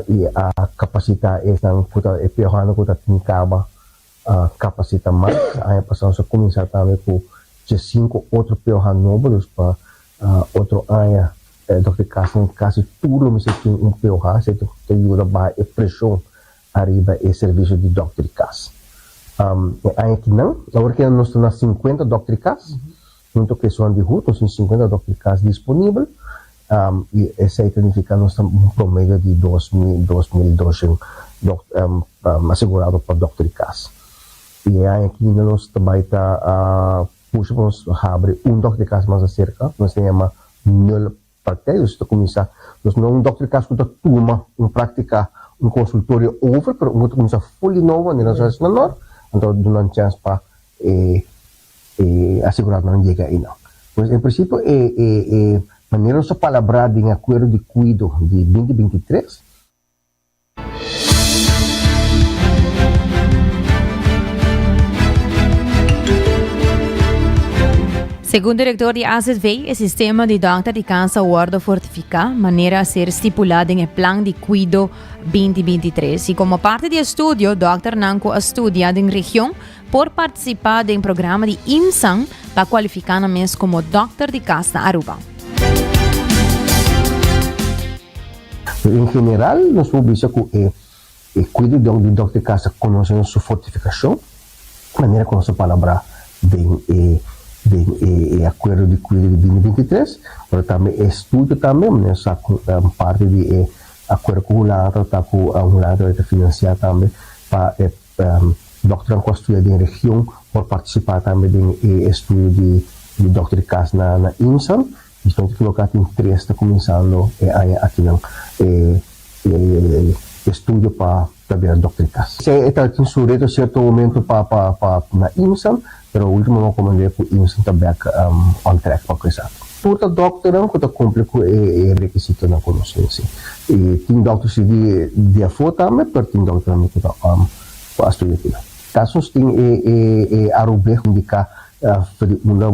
i a kapasitá esnan ku ta e POH-nan ku ta tin kaba kapasitá mas. Aña pasá nos a kuminsá tambe ku 15 otro POH nobo dus pa otro aña dòkter di kasnan kasi tur lo mester tin un POH esei ta yuda baha e preshon ariba e servisio di dòkter di kas. E aña kinan, awor kinan nos ta na 50 dòkter di kas, hunto ku esun di hut nos tin 50 dòkter di kas disponibel, i esei ta nifiká nos ta un promedio di 2.000, 2.200 asegurado pa dòkter di kas. I e aña kinan nos ta bai ta pusha pa nos habri un dòkter di kas mas aserka, nos ta yama nul Praktijk, dus ta kuminsá, nos no un dòkter di kas ku ta tuma un práktika, un konsultorio over, pero un ku ta kuminsá ful di nobo, manera nos a hasi na Nort, anto duna un chèns pa e e aseguradonan yega einan. Pues en prinsipio e e e manera nos a palabrá den e akuerdo di kuido di 2023, Segun director di AZV, e sistema di dokter di cas a wordo fortifica manera a ser stipula den e plan di cuido 2023. Y como parte di estudio, dokternan cu a studia den region por participa den programa di IMSAN pa cualifica nan mes como dokter di cas na Aruba. Pero en general nos por bisa cu e e cuido di dokter cas ta conoce nos su fortificacion, manera cu nos a palabra den e den e e acuerdo di cuido di 2023, pero tambe e estudio tambe, manera nos sa cu parti di e acuerdo cu Hulanda ta cu Hulanda ta financia tambe pa e Dokternan ku a studia den region por partisipá tambe den e estudio di di dòkter di kas na na IMSAN. Mi ta ekiboká tin tres ta kuminsando e aña akinan e e estudio pa pa bira dòkter di kas. E ta tin su reto sierto momento pa pa pa na IMSAN, pero ultimo no komand'é ku IMSAN ta bèk on track pa ku esaki. Tur ta dòkternan ku ta kumpli ku e e rekisitonan ku nos tin si. I tin dòkter si di di afó tambe, pero tin dòkternan ku ta ku a studia kila. Kasos tin e e e Arubeg indiká for di unda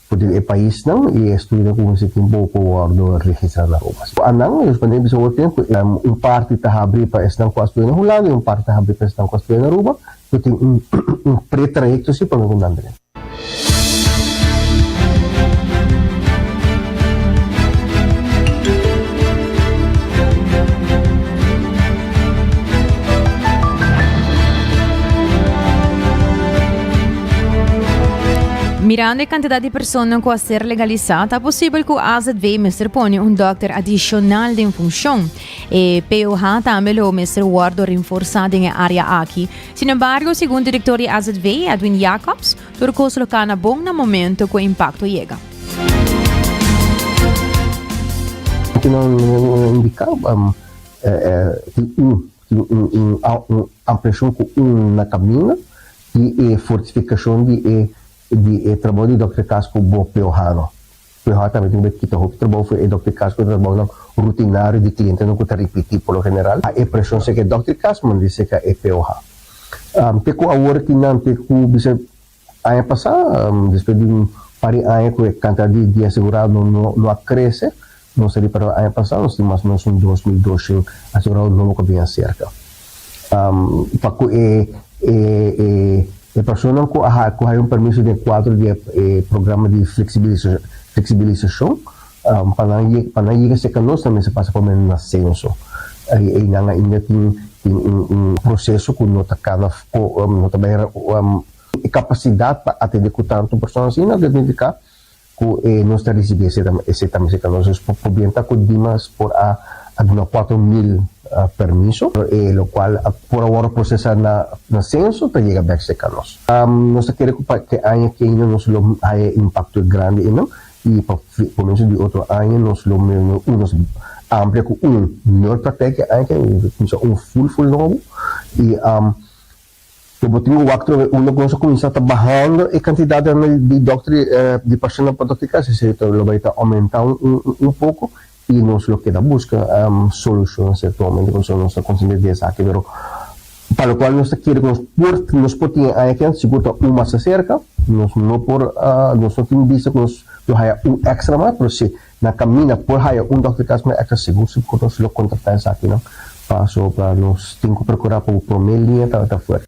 for di e paisnan i e estudionan ku mester tin bo por wòrdu registrá na Aruba. Anan respondé bisa wòrdu tin ku un parti ta habrí pa esnan ku a studia na Hulanda i un parti ta habrí pa esnan ku a studia na Aruba, ku tin un un pre-trayekto si promé ku nan drenta. Mirando e cantidad di personanan cu a ser legalisa, ta posibel cu AZV mester pone un dokter adicional den funcion. E POH tambe lo mester wordo rinforsa den e area aki. Sin embargo, segun director di AZV, Edwin Jacobs, tur cos lo cana bon na momento cu e impacto yega. Loke nan indica tin un tin un un ampliacion cu un na caminda y e fortificacion di e di e trabou di Dòkter Cas cu bo POH-no. POH tambe tin ku kita hopi trabou for e dòkter kas ku e trabounan rutinario di klientenan ku ta ripití por lo general. A e preshon seka e dòkter kas manda seka e POH. Te ku awor kinan te ku bisa aña pasá despues di un par di aña ku e kantidat di di asegurado no no a krese nos a ripará aña pasá nos tin mas o menos un 2200 asegurado nobo ku a bin aserka. Pa ku e e e. E personanan ku a ku haya un permiso den kuadro di e programa di fleksibilisashon, pa nan pa nan yega serka nos nan mester pasa por menos na senso. Einan ainda tin tin un proseso ku no ta kana no ta bai e kapasidat pa atende ku tantu persona asina, lo nifiká ku e nos ta risibí esei ta esei ta mester nos es por bienta ku Dimas por a a duna 4000 permiso e lokual a por a wòrdu prosesá na na senso ta yega bèk serka nos. Nos ta kere ku pa e aña aki ainda nos lo haya impakto grandi einan i pa komienso di otro aña nos lo nos amplia ku un mihor praktijk e aña aki kuminsá un ful ful nobo i Lo bo tin ku wak trobe unda ku nos a kuminsá ta bahando e kantidatnan di dòkter di pashèntnan pa dòkter di kas, esei ta lo bai ta oumentá un poko i nos lo keda buska solushon sierto momento pasobra nos ta konsiente di esaki pero pa lokual nos ta kere ku nos por nos por tin e aña aki sigur ta un mas aserka nos no por nos no tin bista ku nos lo haya un èkstra mas pero si na kaminda por haya un dòkter di kas mas èkstra sigur sigur nos lo kontraktá esakinan. Pasobra nos tin ku perkurá pa bo promé liña tabata fuerte.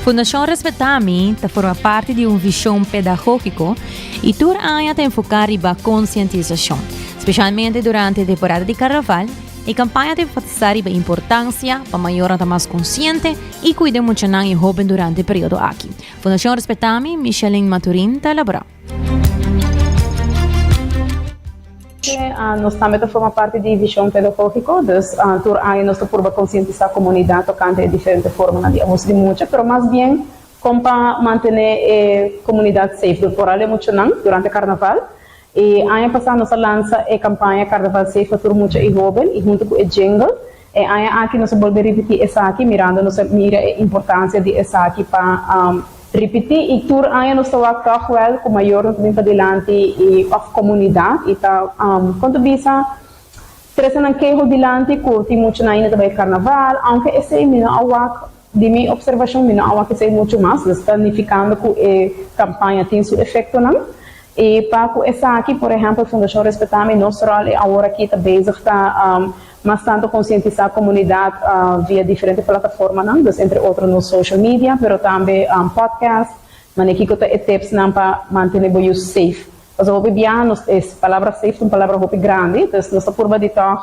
Fundashon Respetami ta forma parti di un vishon pedagógiko i tur aña ta enfoká riba konsientisashon. Spesialmente durante e temporada di karnaval, e kampaña ta enfatisá riba e importansia pa mayornan ta mas konsiente i kuida e muchanan i hóben durante e periodo aki. Fundashon Respetami, Micheline Maturin ta elaborá. Nos tambe ta forma parti di Vision Pedagógico, dus tur aña nos ta purba konsientisá komunidat tokante e diferente formanan di abuso di mucha, pero mas bien kon pa mantené e komunidat safe, dus foral e muchanan durante karnaval. E aña pasá nos a lansa e kampaña Karnaval Safe pa tur mucha i hóben i huntu ku e jingle. E aña aki nos a bolbe ripití esaki mirando nos a mira e importansia di esaki pa ripití i tur aña nos ta wak tòg wèl ku mayornan ta bin padilanti i òf komunidat i ta kon ta bisa trese nan keho dilanti ku tin muchanan ainda ta bai karnaval aunke esei mi no a wak di mi opservashon mi no a wak esei muchu mas dus ta nifikando ku e kampaña tin su efektonan. I pa ku esaki, por ehèmpel, Fundashon Respetami, nos ròl e awor aki ta bezig ta mas tantu konsientisá komunidat via diferente plataformanan, dus entre otro nos social media, pero tambe podcast, manera kiko ta e tipsnan pa mantené bo yu safe. Pasobra hopi biaha nos e palabra safe ta un palabra hopi grandi, dus nos ta purba di tòg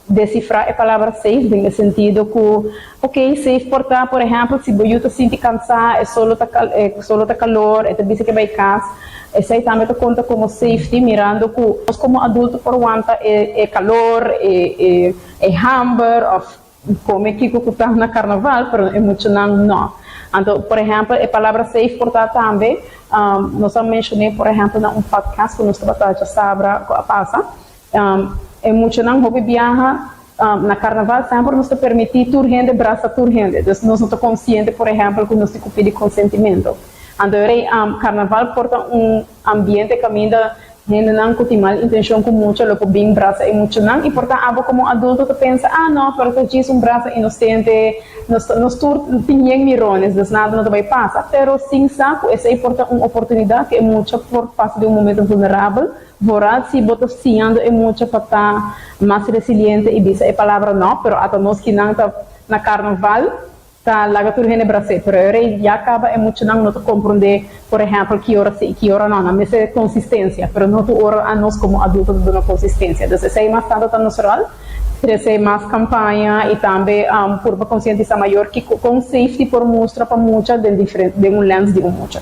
Desifrá e palabra safe den e sentido ku, ok, safe por ta, por ehèmpel, si bo yu ta sinti kansá, e solo ta e solo ta kalor, e ta bisa ke bai kas, esei tambe ta konta komo safety, mirando ku nos komo adulto por wanta e e kalor, e e e hamber òf kome kiko ku ta na karnaval, pero e muchanan no. Anto, por ehèmpel, e palabra safe por ta tambe, nos a menshoné, por ehèmpel, na un podcast ku nos tabata djasabra ku a pasa, E muchanan hopi biaha na karnaval semper nos ta permití tur hende brasa tur hende. Dus nos no ta konsiente por ehèmpel ku nos tin ku pidi konsentimentu. Anto rei karnaval por ta un ambiente kaminda hendenan ku tin mal intenshon ku mucha lo por bin brasa e muchanan i por ta abo komo adulto ta pensa ah no pero ta djis un brasa inosente nos nos tur tin yen mirones dus nada no ta bai pasa pero sin sa ku esei por ta un oportunidat ku e mucha por pasa den un momento vulnerabel Vooral si bo ta siñando e mucha pa ta mas resiliente i bisa e palabra no, pero ata nos kinan ta na karnaval ta laga tur hende bras'é. Pero e rei ya kaba e muchanan no ta komprondé por ehèmpel ki ora si i ki ora no. Nan mester konsistensia, pero no tur ora anos komo adulto ta duna konsistensia. Dus esei mas tantu ta nos ròl, trese mas kampaña i tambe purba konsientisá mayor kiko kon safety por mustra pa mucha den diferente den un lens di un mucha.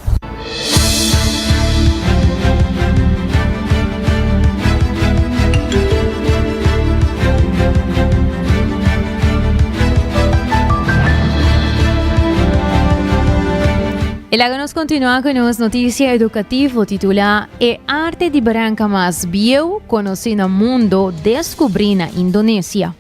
E laga nos continua cu nos noticia educativo titula E arte di baranca mas bieu conoci na mundo descubri na Indonesia.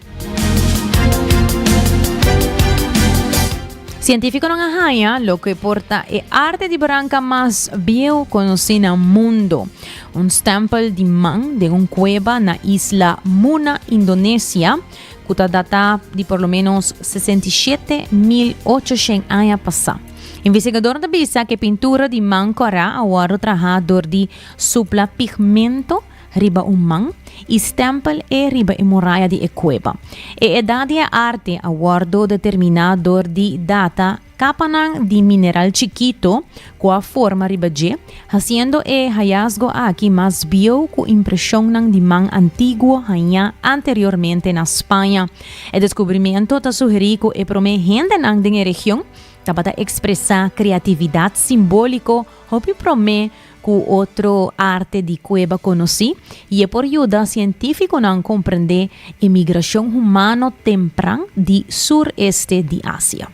Sientífikonan a haña loke por ta e arte di baranka mas bieu konosí na mundo, un stèmpel di man den un kueba na isla Muna, Indonesia, ku ta datá di por lo ménos 67,800 aña pasá. Investigadornan ta bisa ku e pintura di man kòrá a wòrdu trahá dor di supla pigmento riba un man i stèmpel e riba e muraya di e kueba. E edat di e arte a wòrdu determiná dor di data kapanan di mineral chikito ku a forma riba dje, hasiendo e hayasgo aki mas bieu ku impreshonnan di man antiguo hañá anteriormente na Spaña. E deskubrimentu ta sugerí ku e promé hendenan den e region tabata ekspresá kreatividat simbóliko hopi promé ku otro arte di kueba konosí i e por yuda sientífikonan komprendé e migrashon humano tempran di sureste di Asia.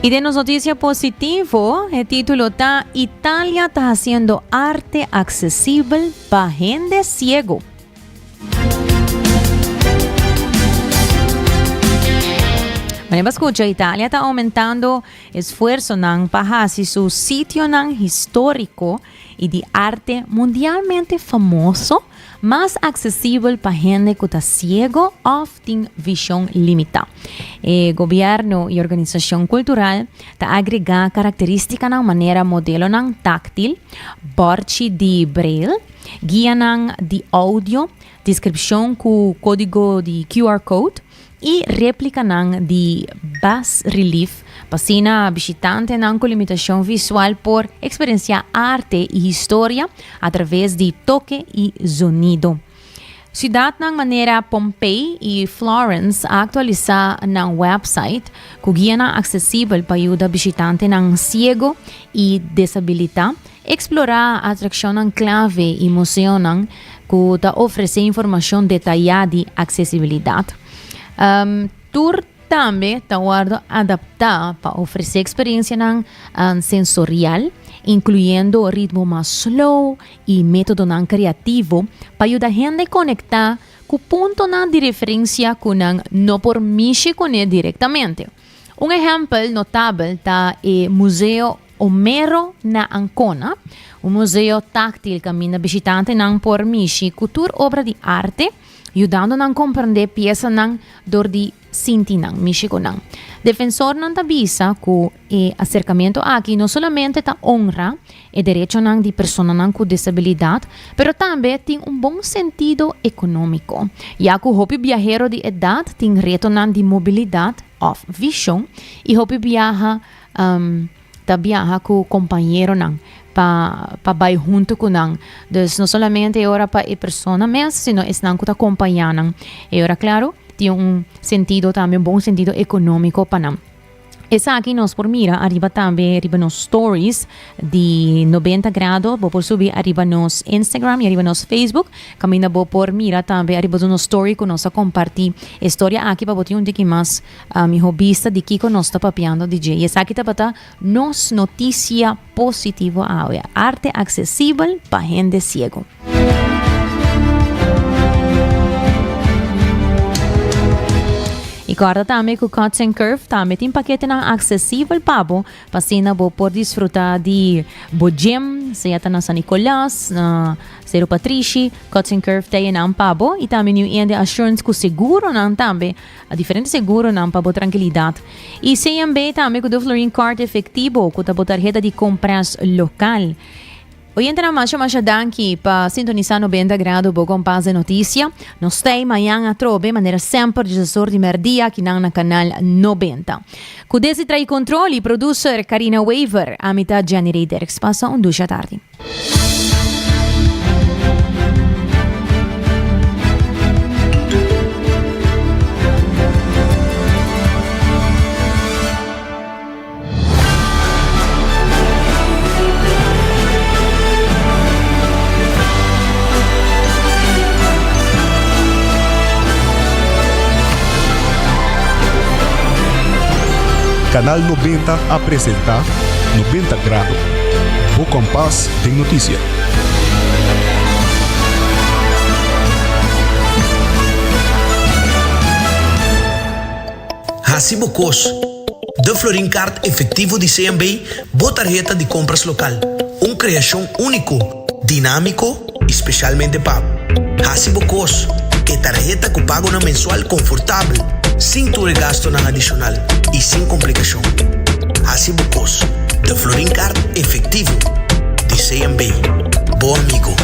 I den nos notisia positivo, e título ta Italia ta hasiendo arte aksesibel pa hende siego. Manera bo skucha, Italia ta aumentando esfuersonan pa hasi su sitionan históriko i di arte mundialmente famoso mas aksesibel pa hende ku ta siego òf tin vishon limitá. E gobièrnu i organisashon kultural ta agregá karakterístikanan manera modelonan táktil, bòrchi di braille, Guianan di audio, deskripshon ku kódigo di QR code i réplikanan di bas-relief pa asina bishitantenan ku limitashon visual por eksperensiá arte i historia atraves di toke i zonido. Siudatnan manera Pompei i Florence a aktualisá nan wèpsait ku guianan aksesibel pa yuda bishitantenan siego i desabilitá Eksplorá atrakshonnan klave i museonan ku ta ofresé informashon detayá di aksesibilidat. Tur tambe ta wòrdu adaptá pa ofresé eksperensianan sensorial, inkluyendo ritmo mas slow i métodonan kreativo pa yuda hende konektá ku puntonan di referensia ku nan no por mishi kuné direktamente. Un ehèmpel notabel ta e Museo Omero na Ancona, un museo táktil kaminda bishitantenan por mishi ku tur obra di arte, yudando nan komprendé piesanan dor di sinti nan, mishi ku nan. Defensornan ta bisa ku e aserkamentu aki no solamente ta honra e derechonan di personanan ku desabilidat, pero tambe tin un bon sentido ekonómiko, ya ku hopi biahero di edat tin retonan di mobilidat òf vishon i hopi biaha ta biaha ku kompañeronan pa pa bai huntu ku nan. Dus no solamente e ora pa e persona mes, sino esnan ku ta kompañá nan. E ora klaro tin un sentido tambe, un bon sentido ekonómiko pa nan. Esaki nos por mira ariba tambe riba nos stories di 90 grado. Bo por subi ariba nos Instagram y ariba nos Facebook. Caminda bo por mira tambe ariba nos story cu nos a comparti e storia aki pa bo tin un tiki mas miho bista di kico nos ta papiando di dje. Y esaki tabata nos noticia positivo awe. Arte accesibel pa hende ciego. I kòrda tambe ku Cuts and Curve tambe tin paketenan aksesibel pa bo, pa asina bo por disfrutá di bo gym, sea ta na San Nicolas, na Seru Patrishi, Cuts and Curve ta enan pa bo. I tambe New India Assurance ku seguronan tambe, diferente seguronan pa bo trankilidat. I CMB tambe ku de Florin Card efektibo ku ta bo tarheta di kompras lokal. Oyentenan masha masha danki pa sintonisa 90 Grado bo kompas de noticia. Nos ta ei mañan atrobe manera semper diesesor di merdia akinan na kanal 90. Ku desi trai kontrol i producer Karina Wever, ami ta Jenny Rey Derks. Pasa un dusha tardi. Canal 90 a presenta 90 Grado, bo kompas den noticia. Hasi bo kos. De Florin Card Efectivo di CMB, bo tarheta di compras local. Un creacion unico, dinamico y specialmente pa bo. Hasi bo kos. E tarheta cu pagonan mensual confortabel, sin tur e gastonan adicional y sin complicacion. Hasi bo kos. De Florin Card Efectivo di CMB. Bo amigo.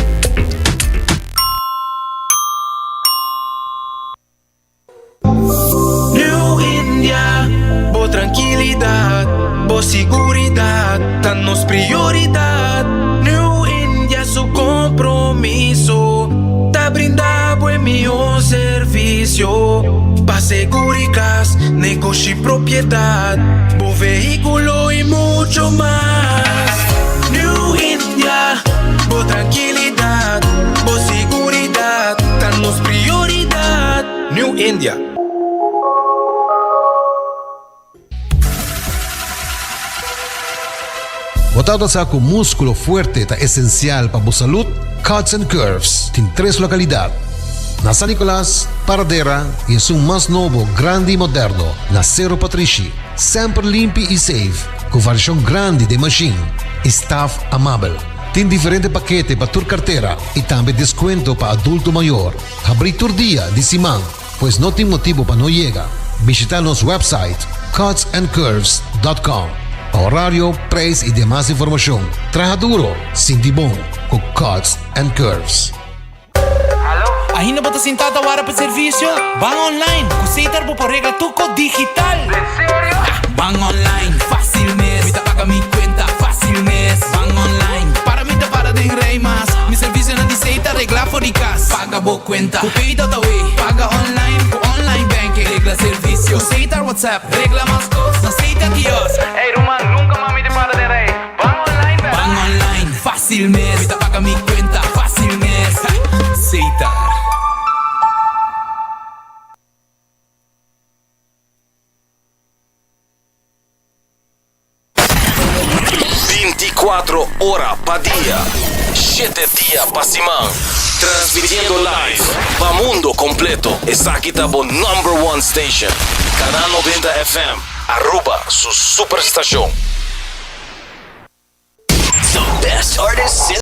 New India, bo trankilidat, bo siguridat ta nos prioridat. New India su kompromiso ta brinda bo e mihó servisio pa seguri kas, negoshi, propiedat, bo vehíkulo i mucho mas. New India, bo trankilidat, bo siguridat ta nos prioridat. New India. Bo tabata sa ku múskulo fuerte ta esensial pa bo salud? Cuts and Curves tin tres lokalidat, na San Nicolas, Paradera i esun mas nobo, grandi i moderno na Sero Patrishi. Semper limpi i safe, ku variashon grandi den mashin i staf amabel. Tin diferente pakete pa tur kartera i tambe deskuento pa adulto mayor. Habrí tur dia di siman, pues no tin motibu pa no yega. Bishita nos website cutsandcurves.com pa horario, prijs i demas informashon. Traha duro, sinti bon ku Cuts and Curves. Ainda bo ta sintá ta wara pa servisio? Ban online! Ku Setar bo por regla tur kos digital! Den serio? Ban online, fácil mes! Mi ta paga mi kuenta, fácil mes! Ban online, para mi ta para den rei mas! Mi servisionan di Setar regla for di kas! Paga bo kuenta ku Pay.awe! Paga online ku online banking! Regla servisio ku Setar WhatsApp! Regla mas kos na Setar kiosk! Ey ruman, nunka mas mi ta para den rei! Ban online bèl! Ban online, fácil mes! Mi ta paga mi kuenta, fácil mes! Setar. Binticuatro ora pa dia, shete dia pa siman. Transmitiendo live pa mundo completo. Esaki ta bo number one station. Canal 90 FM, Aruba su superstacion. The best artists in.